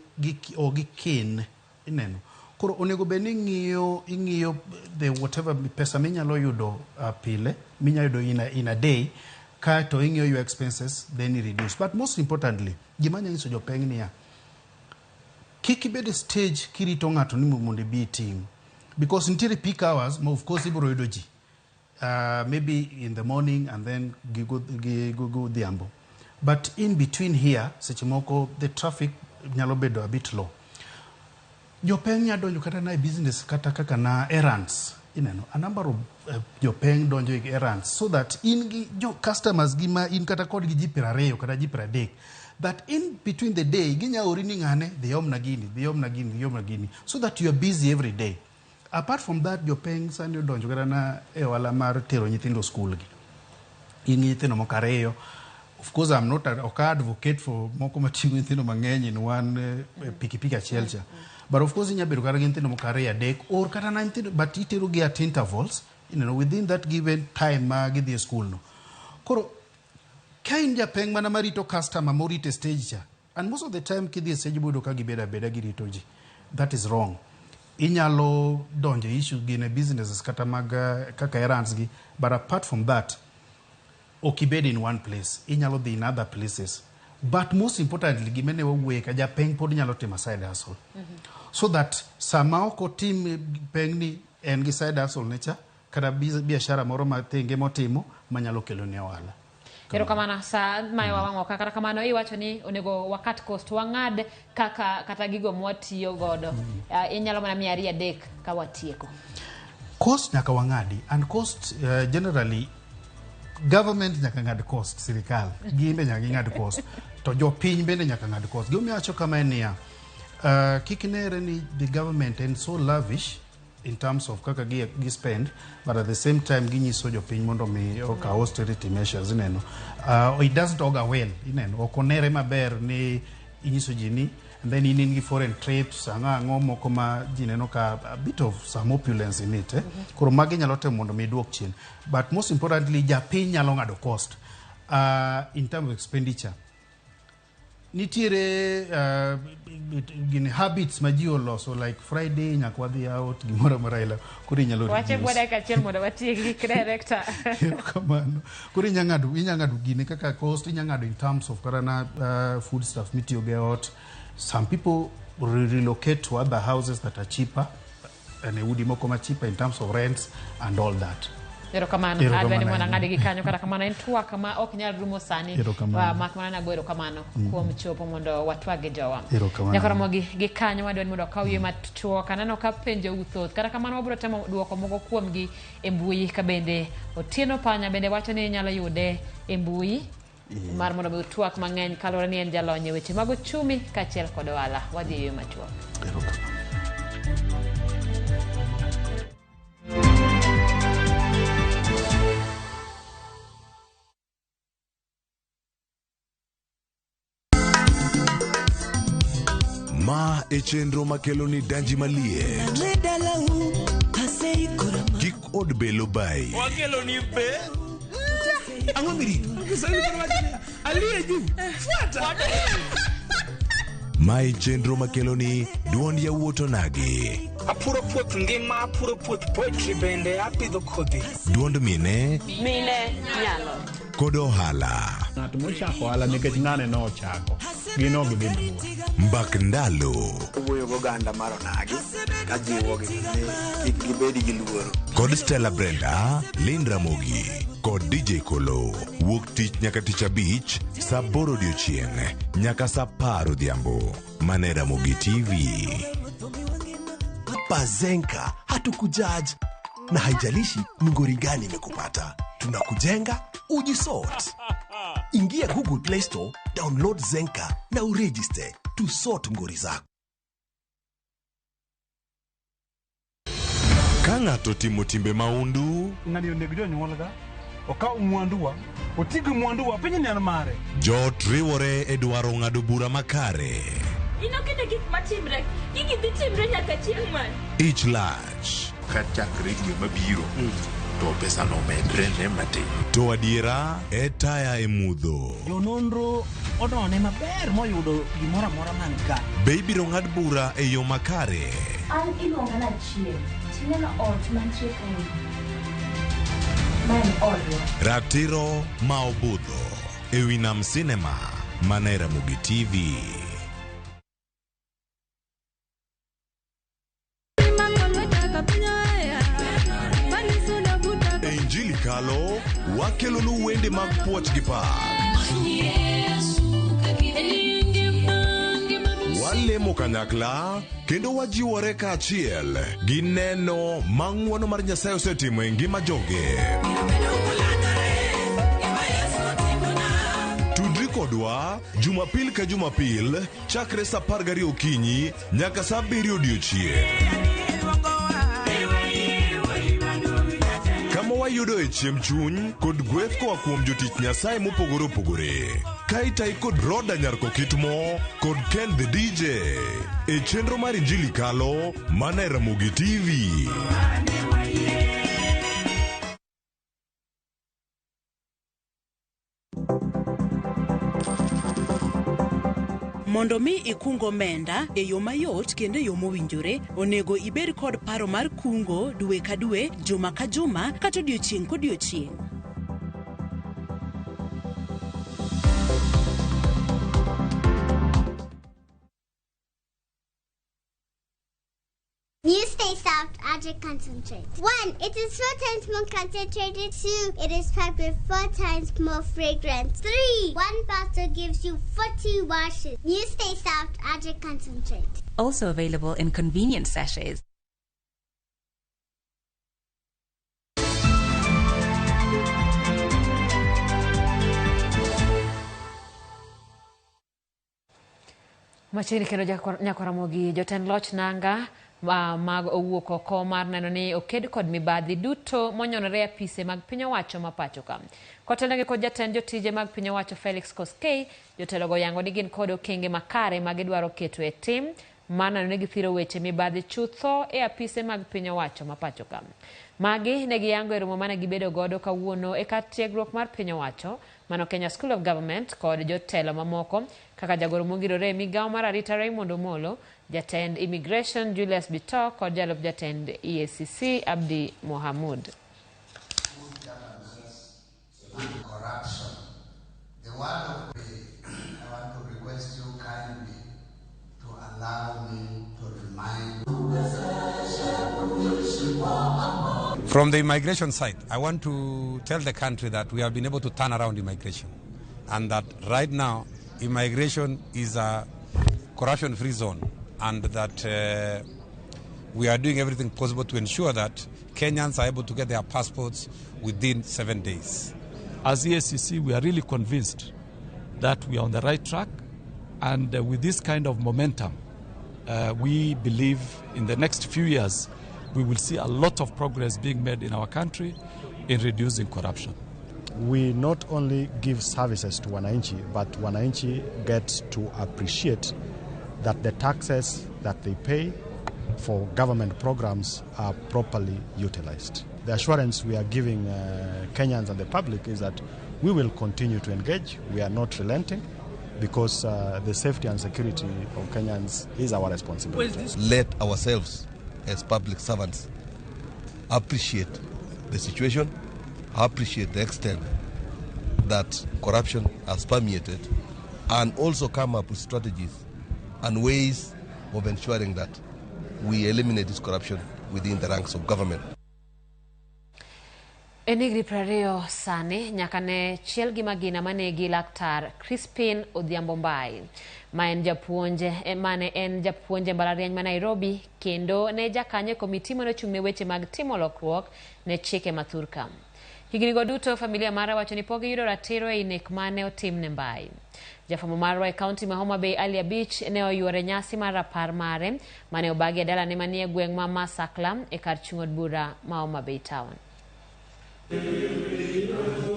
ok giken ineno. Koro onego bed ni ing'iyo the whatever pesa minyalo yudo pile minyalo yudo in a day kaeto ing'iyo your expenses then you reduce. But most importantly gima anya nyiso jopeng niya kik ibed e stage kirito ng'ato ni mondo ibi itim because nitiere peak hours ma of course ibiro yudo ji maybe in the morning and then gi godhiambo, but in between here seche moko the traffic nyalo bedo a bit low. Jopeng nya donjo kata na e business kata kaka na errands ineno a number of jopeng donjo e errands so that in gi jo customers gi ma in kata kodgi ji 20 kata ji 30 that in between the day ginya ori ni ng'ane dhi omna gini, dhi omna gini, dhi omna gini, so that you are busy every day. Apart from that, jopeng sani odonjo kata na e ohala mar tero nyithindo skul gi. In gi nyithindo moko ariyo. Of course I'm not a, ok advocate for moko mating'o nyithindo mang'eny in one pikipiki achiel cha. But of course inya bedo kata gi nyithindo moko ariyo adek or kata na nyithindo but itero gi at intervals within that given time ma gidhi e school no. Koro ka in japeng mana marito customer morito e stage cha and most of the time kidhi e stage boyudo ka gibedo abeda girito ji. That is wrong. Inyalo donjo e issue gine businesses kata mag kaka errands gi but apart from that ok ibed in one place inyalo dhi in other places but most importantly gima ne wawuoye ka japeng pod nyalo timo side hustle so that sama ok otim peng ni en gi side hustle ne cha kata biashara moro ma thenge motimo manyalo kelo ne ohala. Erokamano sa mayo wawang'o ka kata kamano iwacho ni onego wakat cost wang'ad kaka kata gigo mwatiyo godo. Inyalo mana miya ariyo adek ka watieko. Cost nyaka wang'adi and cost generally government nyaka ng'ad cost sirikal gin be nyaka ging'ad cost to jopiny bende nyaka ng'ad cost. Gimomiyo awacho kama en niya kik nere ni the government en so lavish in terms of kaka gi spend but at the same time ginyiso jopiny mondo mi okaw austerity measures ineno it doesn't augur well ineno ok onere maber ni inyiso ji ni and then in gi foreign trips ang'o ang'o moko ma ji neno ka a bit of some opulence in it Koro magi nyalo temo mondo mi duok chien but most importantly japiny nyalo ng'ado cost in terms of expenditure. Nitiere gini habits ma ji oloso like Friday nyaka wadhi out gimoro amora ila koro inyalo Wache reduce. bwa dakika achiel mondo watiek gi director. Erokamano. Koro inya ng'ado gine kaka cost inya ng'ado in terms of kata na food stuff mitiyogo e ot. Some people relocate to other houses that are cheaper and e udi moko ma cheaper in terms of rents and all that. Erokamano. Erokamano Adwa ni mondo ahinya. ang'adi gi kanyo kata kamano en twak ma ok nyal rumo sani. Erokamano. Mak mana nago erokamano kuom chopo mondo watwag gi jowa. Erokamano. Nyaka romo gi kanyo wadwa ni mondo wakaw yie machuok. Aneno ka penjo u thoth. Kata kamano wabiro temo duoko moko kuomgi e mbui ka bende Otieno Panya bende wacho ni inyalo yude e mbui mar mondo mi utwak mang'eny kaluwore ni en jalony e weche mag uchumi kaachiel kod ohala. Wadhi e yie machuok. Erokamano. Ma e chenro makelo ni danji maliet. Kik od belo bai. Wakelo ni be. Ang'o mirito? Kiswahili koro wacho niya, aliye juu. Fuata. Ma e chenro makelo ni duond yawuot onagi. Apuro puoth ngima, apuro puoth poetry bende, apidho kodhi. Duond mine Mine nyalo. kod ohala. Ng'at mochako ohala nikech ng'ane nochako, gin ok gidhi mabor. Mbak ndalo. Owuoyo goganda mar onagi kajiwogi ni kik gibed gi luoro. Kod Stella Brenda, Lynn Ramogi kod DJ Kolo. Wuok tich nyaka tich abich, saa aboro odiochieng' nyaka saa apar odhiambo. Mane Ramogi TV. Bazenka hatukujudge na haijalishi ni ngori gani imekupata, tunakujenga ujisort. Ingia Google Play Store, download Zenka na uregister to sort ngori zako. Ka ng'ato timo timbe maundu, Ng'ani oneg jonyuolga, okaw mwanduwa, oti gi mwanduwa, piny ni en mare. Joot riwore e dwaro ng'ado bura makare. Inokete gik matimre, gigi dhi timre nyaka chieng' man. Ich lach. Ka chakre dwe mabiro to pesa no medre ne matin. To adiera e taya e mudho. Jononro onone maber moyudo gimoro amora man ka. Be ibiro ng'ad bura e yo makare? An iluonga na Chieng', tineno ot mantie kae. Ma en odwa. Ratiro ma obudho e wi Nam Cinema mana e Ramogi TV. E Injili kalo wakelonu wende mag puoch gi pak. Walemo kanyakla kendo wajiwore kaachiel gi neno ma ng'wono mar Nyasaye osetimo e ngima joge. Tudri kodwa Jumapil ka Jumapil chakre saa 12 okinyi nyaka saa 7 odiochieng'. iyudoe chiemb chuny kod gweth koa kuom jotich Nyasaye mopogore opogore. Ka itayi kod Roda Nyar Kokitmo kod Ken the DJ e chenro mar Injili Kalo mana e Ramogi TV. Mondo mi ikung omenda e yo mayot kendo e yo mowinjore, onego ibed kod paro mar kungo dwe ka dwe, juma ka juma, kata odiochieng' kodiochieng'. New Stay Soft Object Concentrate. 1. It is 4 times more concentrated. 2. It is packed with 4 times more fragrance. 3. 1 bottle gives you 40 washes. New Stay Soft Object Concentrate. Also available in convenient sachets. Machiegni kendo Nyakwaramogi, jotend loch nanga mag owuok oko mar neno ni oked kod mibadhi duto monyonore e apise mag piny owacho ma pacho ka. Kotelnegi kod jatend jotije mag piny owacho Felix Koskei, jotelogo yango ni gin kod okenge makare ma gidwaro keto e tim mar neno ni githiro weche mibadhi chutho e apise mag piny owacho ma pacho ka. Magi ne giyango e romo mane gibedo godo kawuono e kar tiegruok mar piny owacho mano Kenya School of Government kod jotelo mamoko kaka jagoro mongirore e migawo mar arita Raymond Omolo, jatend Immigration Julius Bitok kod jalup jatend EACC Abdi Mohamud. Corruption. The word of I want to request you kindly to allow me to remind From the immigration side, I want to tell the country that we have been able to turn around immigration and that right now immigration is a corruption-free zone and that we are doing everything possible to ensure that Kenyans are able to get their passports within 7 days. As EACC, we are really convinced that we are on the right track, and with this kind of momentum, we believe in the next few years we will see a lot of progress being made in our country in reducing corruption. We not only give services to wananchi, but wananchi get to appreciate that the taxes that they pay for government programs are properly utilized. The assurance we are giving Kenyans and the public is that we will continue to engage. We are not relenting because the safety and security of Kenyans is our responsibility. Let ourselves as public servants appreciate the situation, appreciate the extent that corruption has permeated, and also come up with strategies and ways of ensuring that we eliminate this corruption within the ranks of government. En higni 20 sani nyaka ne chiel gi magina manegi laktar Crispin Odhiambo Mbai, ma en japuonj mane en japuonj e mbalariany ma Nairobi kendo ne jakanyo e komiti mane ochung' ne weche mag timo lokruok ne chike ma thurka. Higni go duto familia mare wacho ni pok giyudo ratiro ei nek mane otimne Mbai. Jafwambo marwa e kaunti ma Homa Bay Ali Abich ne oyuore nyasi mar rapar mare mane obagi e dalane manie gweng' ma Masakla e kar chung' od bura ma Homa Bay Town.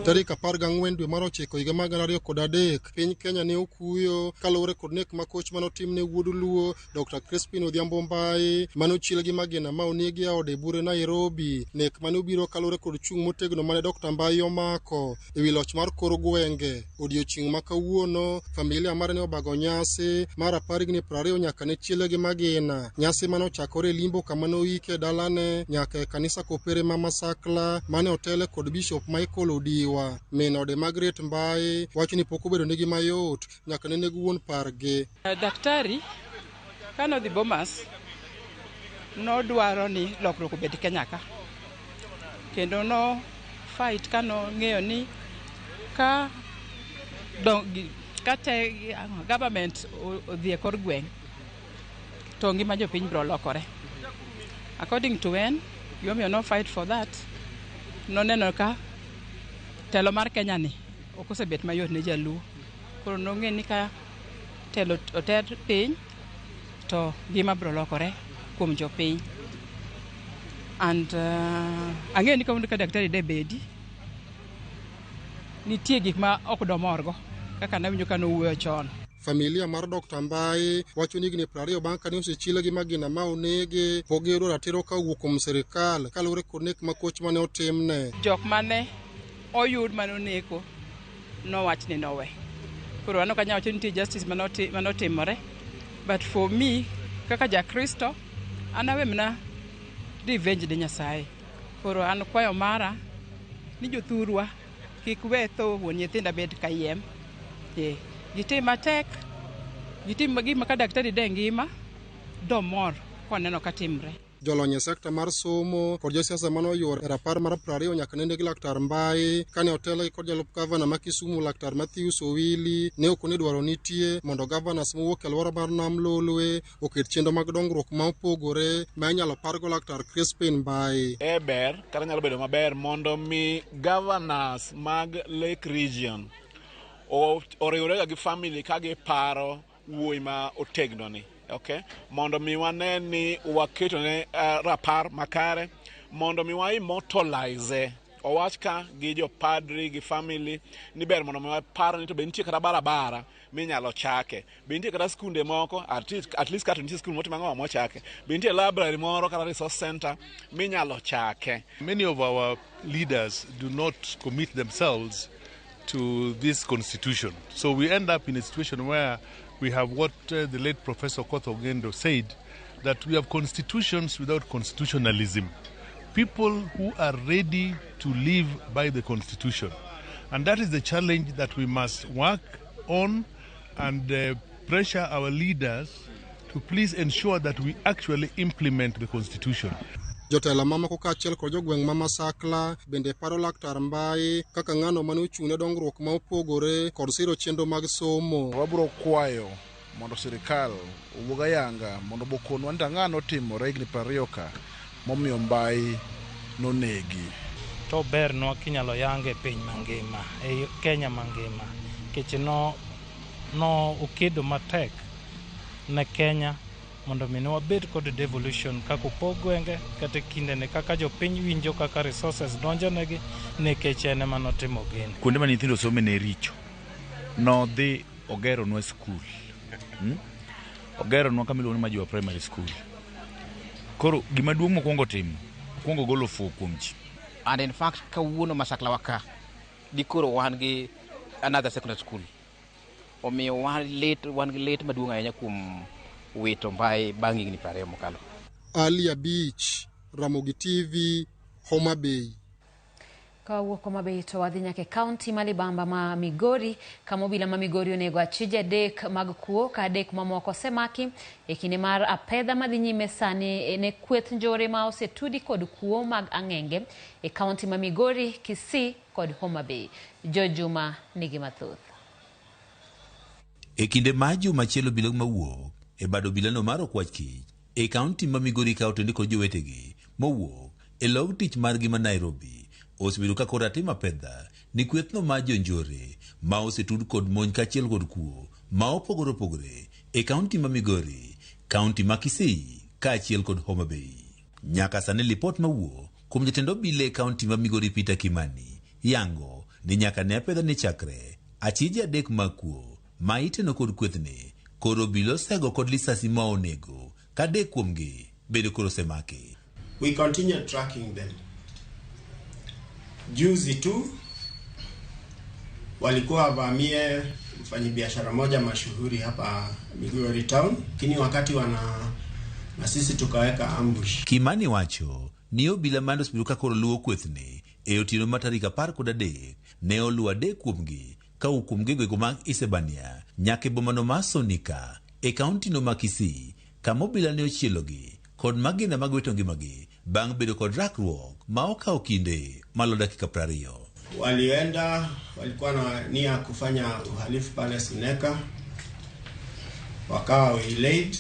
Tarik 14 dwe mar 9 higa mar 2003 piny Kenya ne okuyo kaluwore kod nek makoch mane otimne wuod Luo Dr. Crispin Odhiambo Mbai mane ochiel gi magina ma onegi e ode bure Nairobi. Nek mane obiro kaluwore kod chung' motegno mane Dr. Mbai omako ewi loch mar kor gwenge. Odiochieng' ma kawuono familia mare ne obago nyasi mar 20 nyaka ne chiele gi magina. Nyasi mane ochakore e limbo kama ne oike dalane nyaka e kanisa Kopere ma Masakla mane otele kod Bishop Michael Odiwa. Min ode Margaret Mbai wacho ni pok obedo negi mayot nyaka ne neg wuon pargi. Daktari kane odhi Bomas nodwaro ni lokruok obed Kenya ka, kendo no fight kano ng'eyo ni ka te government odhi e kor gweng' to ngima jopiny biro lokore. According to en, gimomiyo no fight for that, noneno ka telo mar Kenya ni ok osebet mayot ne jaluo. Koro nong'e ni ka telo oter piny to ngima biro lokore kuom jopiny. And ang'eyo ni kawuono ka daktari de bedi, nitie gik ma ok domorgo kaka nawinjo ka nowuoyo chon. Familia mar Dr. Mbai wacho ni higni 20 bang' kane osechiele gi magina ma onege, pok giyudo ratiro ka owuok kuom sirikal kaluwore kod nek makoch mane otimne. Jok mane oyud mane oneko nowach ni nowe. Koro an ok anyal wacho ni nitie justice manotimore, but for me kaka jakristo an awe mana revenge ne Nyasaye. Koro an kwayo mara ni jothurwa kik we tho wuon nyithinda bed kayiem. Gitim matek, gitim gima ka daktari de ngima, domor koneno ka timre. Jolony e sekta mar somo kod josiasa mane oyuor e rapar mar 20 nyaka nende gi Laktar Mbai kane otelgi kod jalup gavana ma Kisumu Laktar Matthews Owili ne okone dwaro nitie mondo gavanas mowuok e alwora mar Nam Lolwe oket chenro mag dongruok ma opogore ma inyalo pargo Laktar Crispin Mbai. E ber kata nyalo bedo maber mondo mi governors mag Lake Region oriwrega gi family ka giparo wuoyi ma otegno ni. Okay? Mondo mi wane ni waketone rapar makare, mondo mi wa immortalize owach ka gi jopadri gi family ni ber mondo mi wapar ni to be nitie kata barabara minyalo chake, be nitie kata skunde moko at least kata nitie skul motimo ang'o mochake, be nitie library moro kata resource center minyalo chake. Many of our leaders do not commit themselves to this constitution, so we end up in a situation where we have what the late Professor Kotho Ogendo said, that we have constitutions without constitutionalism. People who are ready to live by the constitution. And that is the challenge that we must work on and pressure our leaders to please ensure that we actually implement the constitution. Jotelo mamoko kaachiel kod jogweng' ma Masakla bende paro Laktar Mbai kaka ng'ano mane ochung' ne dongruok ma opogore kod siro chenro mag somo. Wabiro kwayo mondo sirikal owuog ayanga mondo okonwa ni to ang'o notimore higni 20 ka momiyo Mbai nonegi. To bernwa kinyalo yange e piny mangima, e Kenya mangima, nikech no okedo matek ne Kenya mondo mi wabed kod devolution kaka opog gwenge kata kindene kaka jopiny winjo kaka resources donjonegi nikech en ema notimo gini. Kuonde ma nyithindo some ne richo, nodhi ogeronwa skul. Ogeronwa kama iluongo ni Majiwa Primary School. Koro gima duong' mokwongo timo, okwongo golo fuwo kuom ji. And in fact, kawuono Masakla waka, dikoro wan gi another secondary school. Omiyo wan gi lit maduong' ahinya kuom wito Mbai bang' higni 20 mokalo. Ali Abich, Ramogi TV, Homa Bay. Kawuok Homa Bay to wadhi nyaka e kaunti ma Libamba ma Migori, kama obila ma Migori onego achije 3 mag kuo ka 3 mamoko osemaki e kinde mar apedha madhi nyime sani ne kweth njore ma osetudi kod kuo mag ang'enge e kaunti ma Migori, Kisii kod Homa Bay. Jojuma nigi mathoth. E kinde ma juma achiel obila mawuok e bad obilano mar Okwach Kich e kaunti ma Migori ka otende kod jowetegi mowuok e log tich margi ma Nairobi osebedo ka koro atimo apedha ni kwethno mar jonjore ma osetud kod monj kaachiel kod kuo ma opogore opogore e kaunti ma Migori, kaunti ma Kisii kaachiel kod Homa Bay. Nyaka sani lipot mawuok kuom jatend obila e kaunti ma Migori Peter Kimani yango ni nyaka ne apedha ni chakre achije 3 mag kuo ma iteno kod kwethni koro obila osego kod lisasi ma onego ka 3 kuomgi bedo koro osemaki. We continue tracking them. Juzi tu walikuwa wavamie mfanyibiashara moja mashuhuri hapa Migori town, lakini wakati wana na sisi tukaweka ambush. Kimani wacho ni obila mando osebedo ka koro luwo kwethni e otieno mar tarik 13 ne oluwo 3 kuomgi ka kuom gwenge mag Isebania nyaka e bomano mar Sonika e kaunti no ma Kisii kama obila ne ochielogi kod magina mag wito ngimagi bang' bedo kod rakruok ma okawo kinde malo dakika 20. Walienda, walikuwa na nia kufanya uhalifu pale Suneka, wakawa waylaid,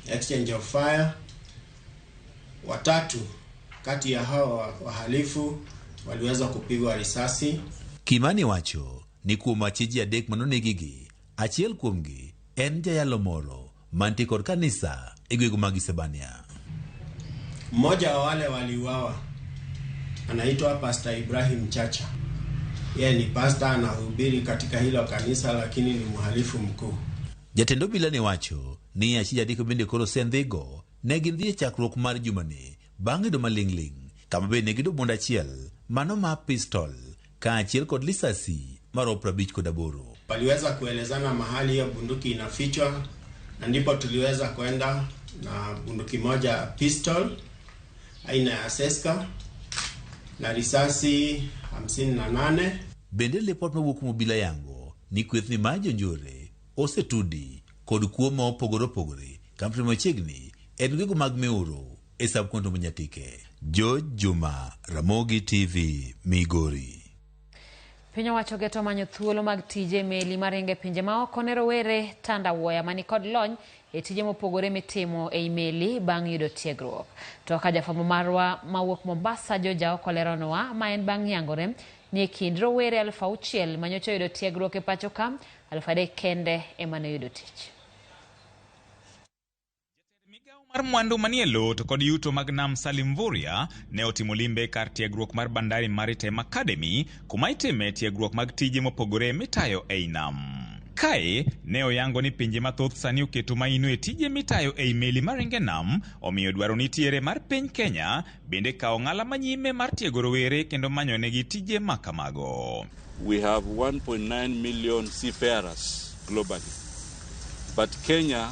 exchange of fire. 3 kati ya hao wahalifu waliweza kupigwa risasi. Kimani wacho ni kuom achije 3 manonegigi, achiel kuomgi en jayalo moro mantie kod kanisa e gwenge mag Isebania. Mmoja wa wale waliuawa anaitwa Pastor Ibrahim Chacha. Yeye ni pastor, anahubiri katika hilo kanisa, lakini ni mhalifu mkuu. Jatend obila ne wacho ni achije adek bende koro osendhigo ne gidhi e chakruok mar jumani bang' yudo maling'ling' kama bende ne giyudo bund achiel mano ma pistol kaachiel kod lisasi maromo 58. Waliweza kuelezana mahali hiyo bunduki inafichwa, na ndipo tuliweza kwenda na bunduki moja pistol aina ya Seska na risasi 58. Bende lipot mawuok kuom obila yango ni kwethni mar jonjore osetudi kod kuo ma opogore opogore kampuni machiegni en gigo mag miuro e sub-county ma Nyatike. George Juma, Ramogi TV, Migori. Piny owacho geto manyo thuolo mag tije meli maringo e pinje maoko ne rowere tandawuoya mani kod lony e tije mopogore mitimo ei meli bang' yudo tiegruok. To ka jafwambo marwa mawuok Mombasa George Aoko leronwa ma en bang' yangore ni e kind rowere 6,000 manyocha oyudo tiegruok e pacho ka, 3,000 kende ema ne oyudo tich. Mar mwandu manie lowo to kod yuto mag nam Salim Mvurya ne otimo limbe kar tiegruok mar Bandari Maritime Academy kuma itime tiegruok mag tije mopogore mitayo ei nam. Kae ne oyango ni pinje mathoth sani oketo maino e tije mitayo ei meli maringe nam, omiyo dwaro nitiere mar piny Kenya bende kawo ng'ala manyime mar tiego rowere kendo manyo negi tije makamago. We have 1.9 million seafarers globally, but Kenya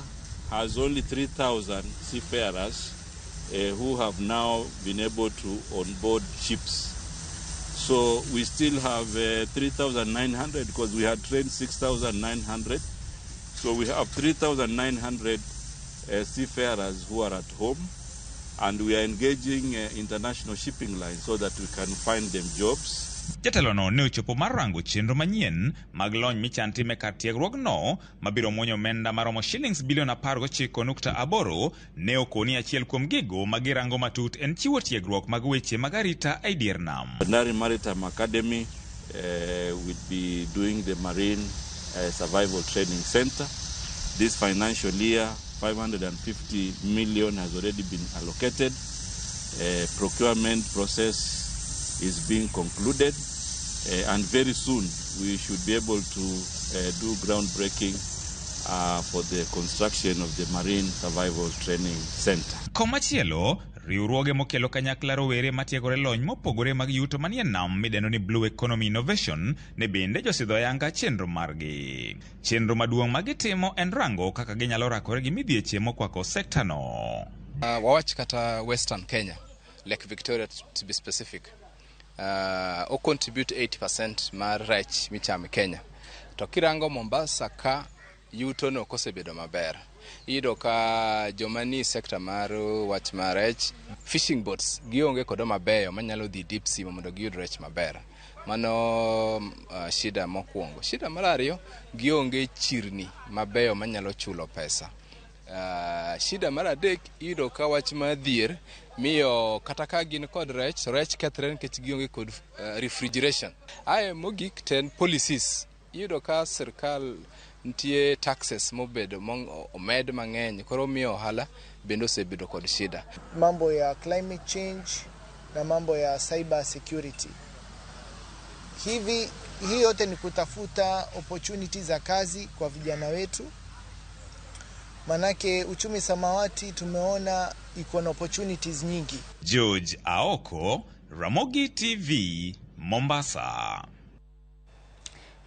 has only 3,000 seafarers who have now been able to onboard ships. So we still have 3,900 because we had trained 6,900. So we have 3,900 seafarers who are at home, and we are engaging international shipping lines so that we can find them jobs. Jatelono ne ochopo mar rango chenro manyien mag lony michan time kar tiegruogno mabiro muonyo omenda maromo shillings bilion 19.8 ne okoni achiel kuom gigo magirango matut en chiwo tiegruok mag weche mag arita e dier nam. Bandari Maritime Academy will be doing the Marine Survival Training Center. This financial year, 550 million has already been allocated. Procurement process is being concluded, and very soon we should be able to do groundbreaking for the construction of the Marine Survival Training Center. Komachielo, riwruoge mokelo kanyakla rowere matiegore lony mopogore mag yuto manie nam midendo ni Blue Economy Innovation ne bende josidho ayanga chenro margi. Chenro maduong' magitimo en rango kaka ginyalo rakore gi midhieche mokwako sekta no. Wawach kata Western Kenya, Lake Victoria to be specific, o contribute 80% mar rech michamo Kenya. To kirango Mombasa ka yuto no kosebedo maber. Iyudo ka joma ni sekta mar wach mar rech, fishing boats gionge kod mabeyo manyalo dhi deep sea mondo giyud rech maber. Mano shida mokwongo. Shida mar ariyo, gionge chirni mabeyo manyalo chulo pesa. Shida mar adek, iyudo ka wach mar dhier miyo kata ka gin kod rech, rech kethre nikech gionge kod refrigeration. Ae mogik ten policies. Iyudo ka sirkal nitie taxes mobedo omed mang'eny, koro miyo ohala bende osebedo kod shida. Mambo ya climate change na mambo ya cyber security. Hivi hii yote ni kutafuta opportunities za kazi kwa vijana wetu. Manake uchumi samawati tumeona iko na opportunities nyingi. George Aoko, Ramogi TV, Mombasa.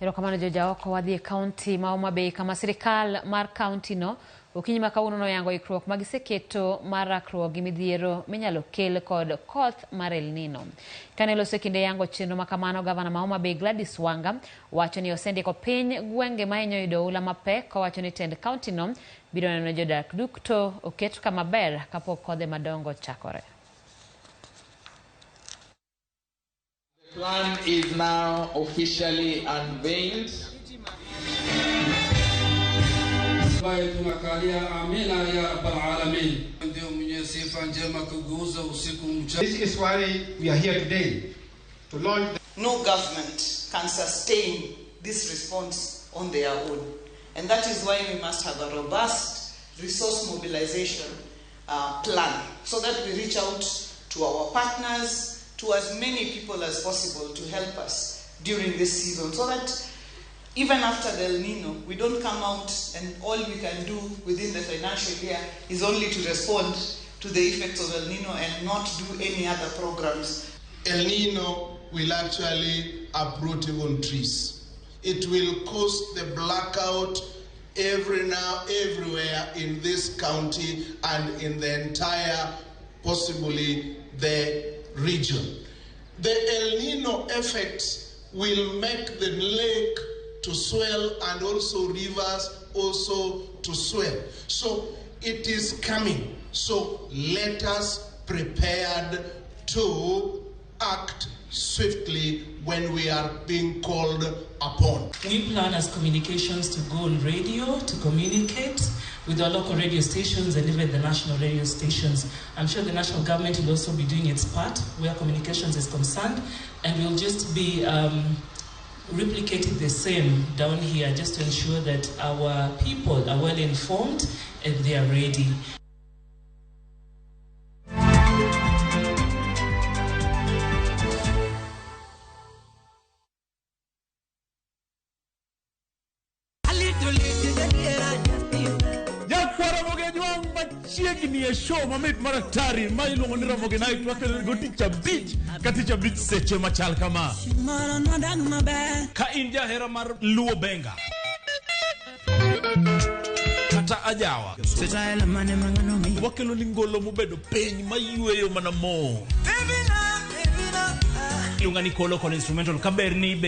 Erokamano George Aoko. Wadhi e kaunti ma Homa Bay kama sirikal mar kaunti no okinyi ma kawuono noyango ikruok magiseketo mar rakruok gi midhiero minyalo kel kod koth mar El Nino. Kane loso e kinde yango chenro ma kamano, gavana ma Homa Bay Gladys Wanga wacho ni osendiko piny gwenge ma hinyo yudo oula mapek, kowacho ni tend kaunti no biro neno jodak duto oket kama ber kapok kodhe madongo chakore. The plan is now officially unveiled. This is why we are here today to launch. No government can sustain this response on their own, and that is why we must have a robust resource mobilization plan so that we reach out to our partners, to as many people as possible to help us during this season, so that even after the El Nino, we don't come out and all we can do within the financial year is only to respond to the effects of El Nino and not do any other programs. El Nino will actually uproot even trees. It will cause the blackout everywhere in this county and in the entire, possibly the region. The El Nino effects will make the lake to swell and also rivers also to swell. So it is coming. So let us prepared to act swiftly when we are being called upon. We plan as communications to go on radio, to communicate with our local radio stations and even the national radio stations. I'm sure the national government will also be doing its part where communications is concerned, and we'll just be replicating the same down here just to ensure that our people are well informed and they are ready. Machiegni e show mamit maratari ma iluongo ni Ramogi Night wakelo go tich abich ka tich abich seche machal kama. Ka in jahera mar Luo Benga kata ajawa, wakelo ni ngolo mobedo piny mayweyo mana mo. Iluonga ni Kolo kod instrumental kaber ni be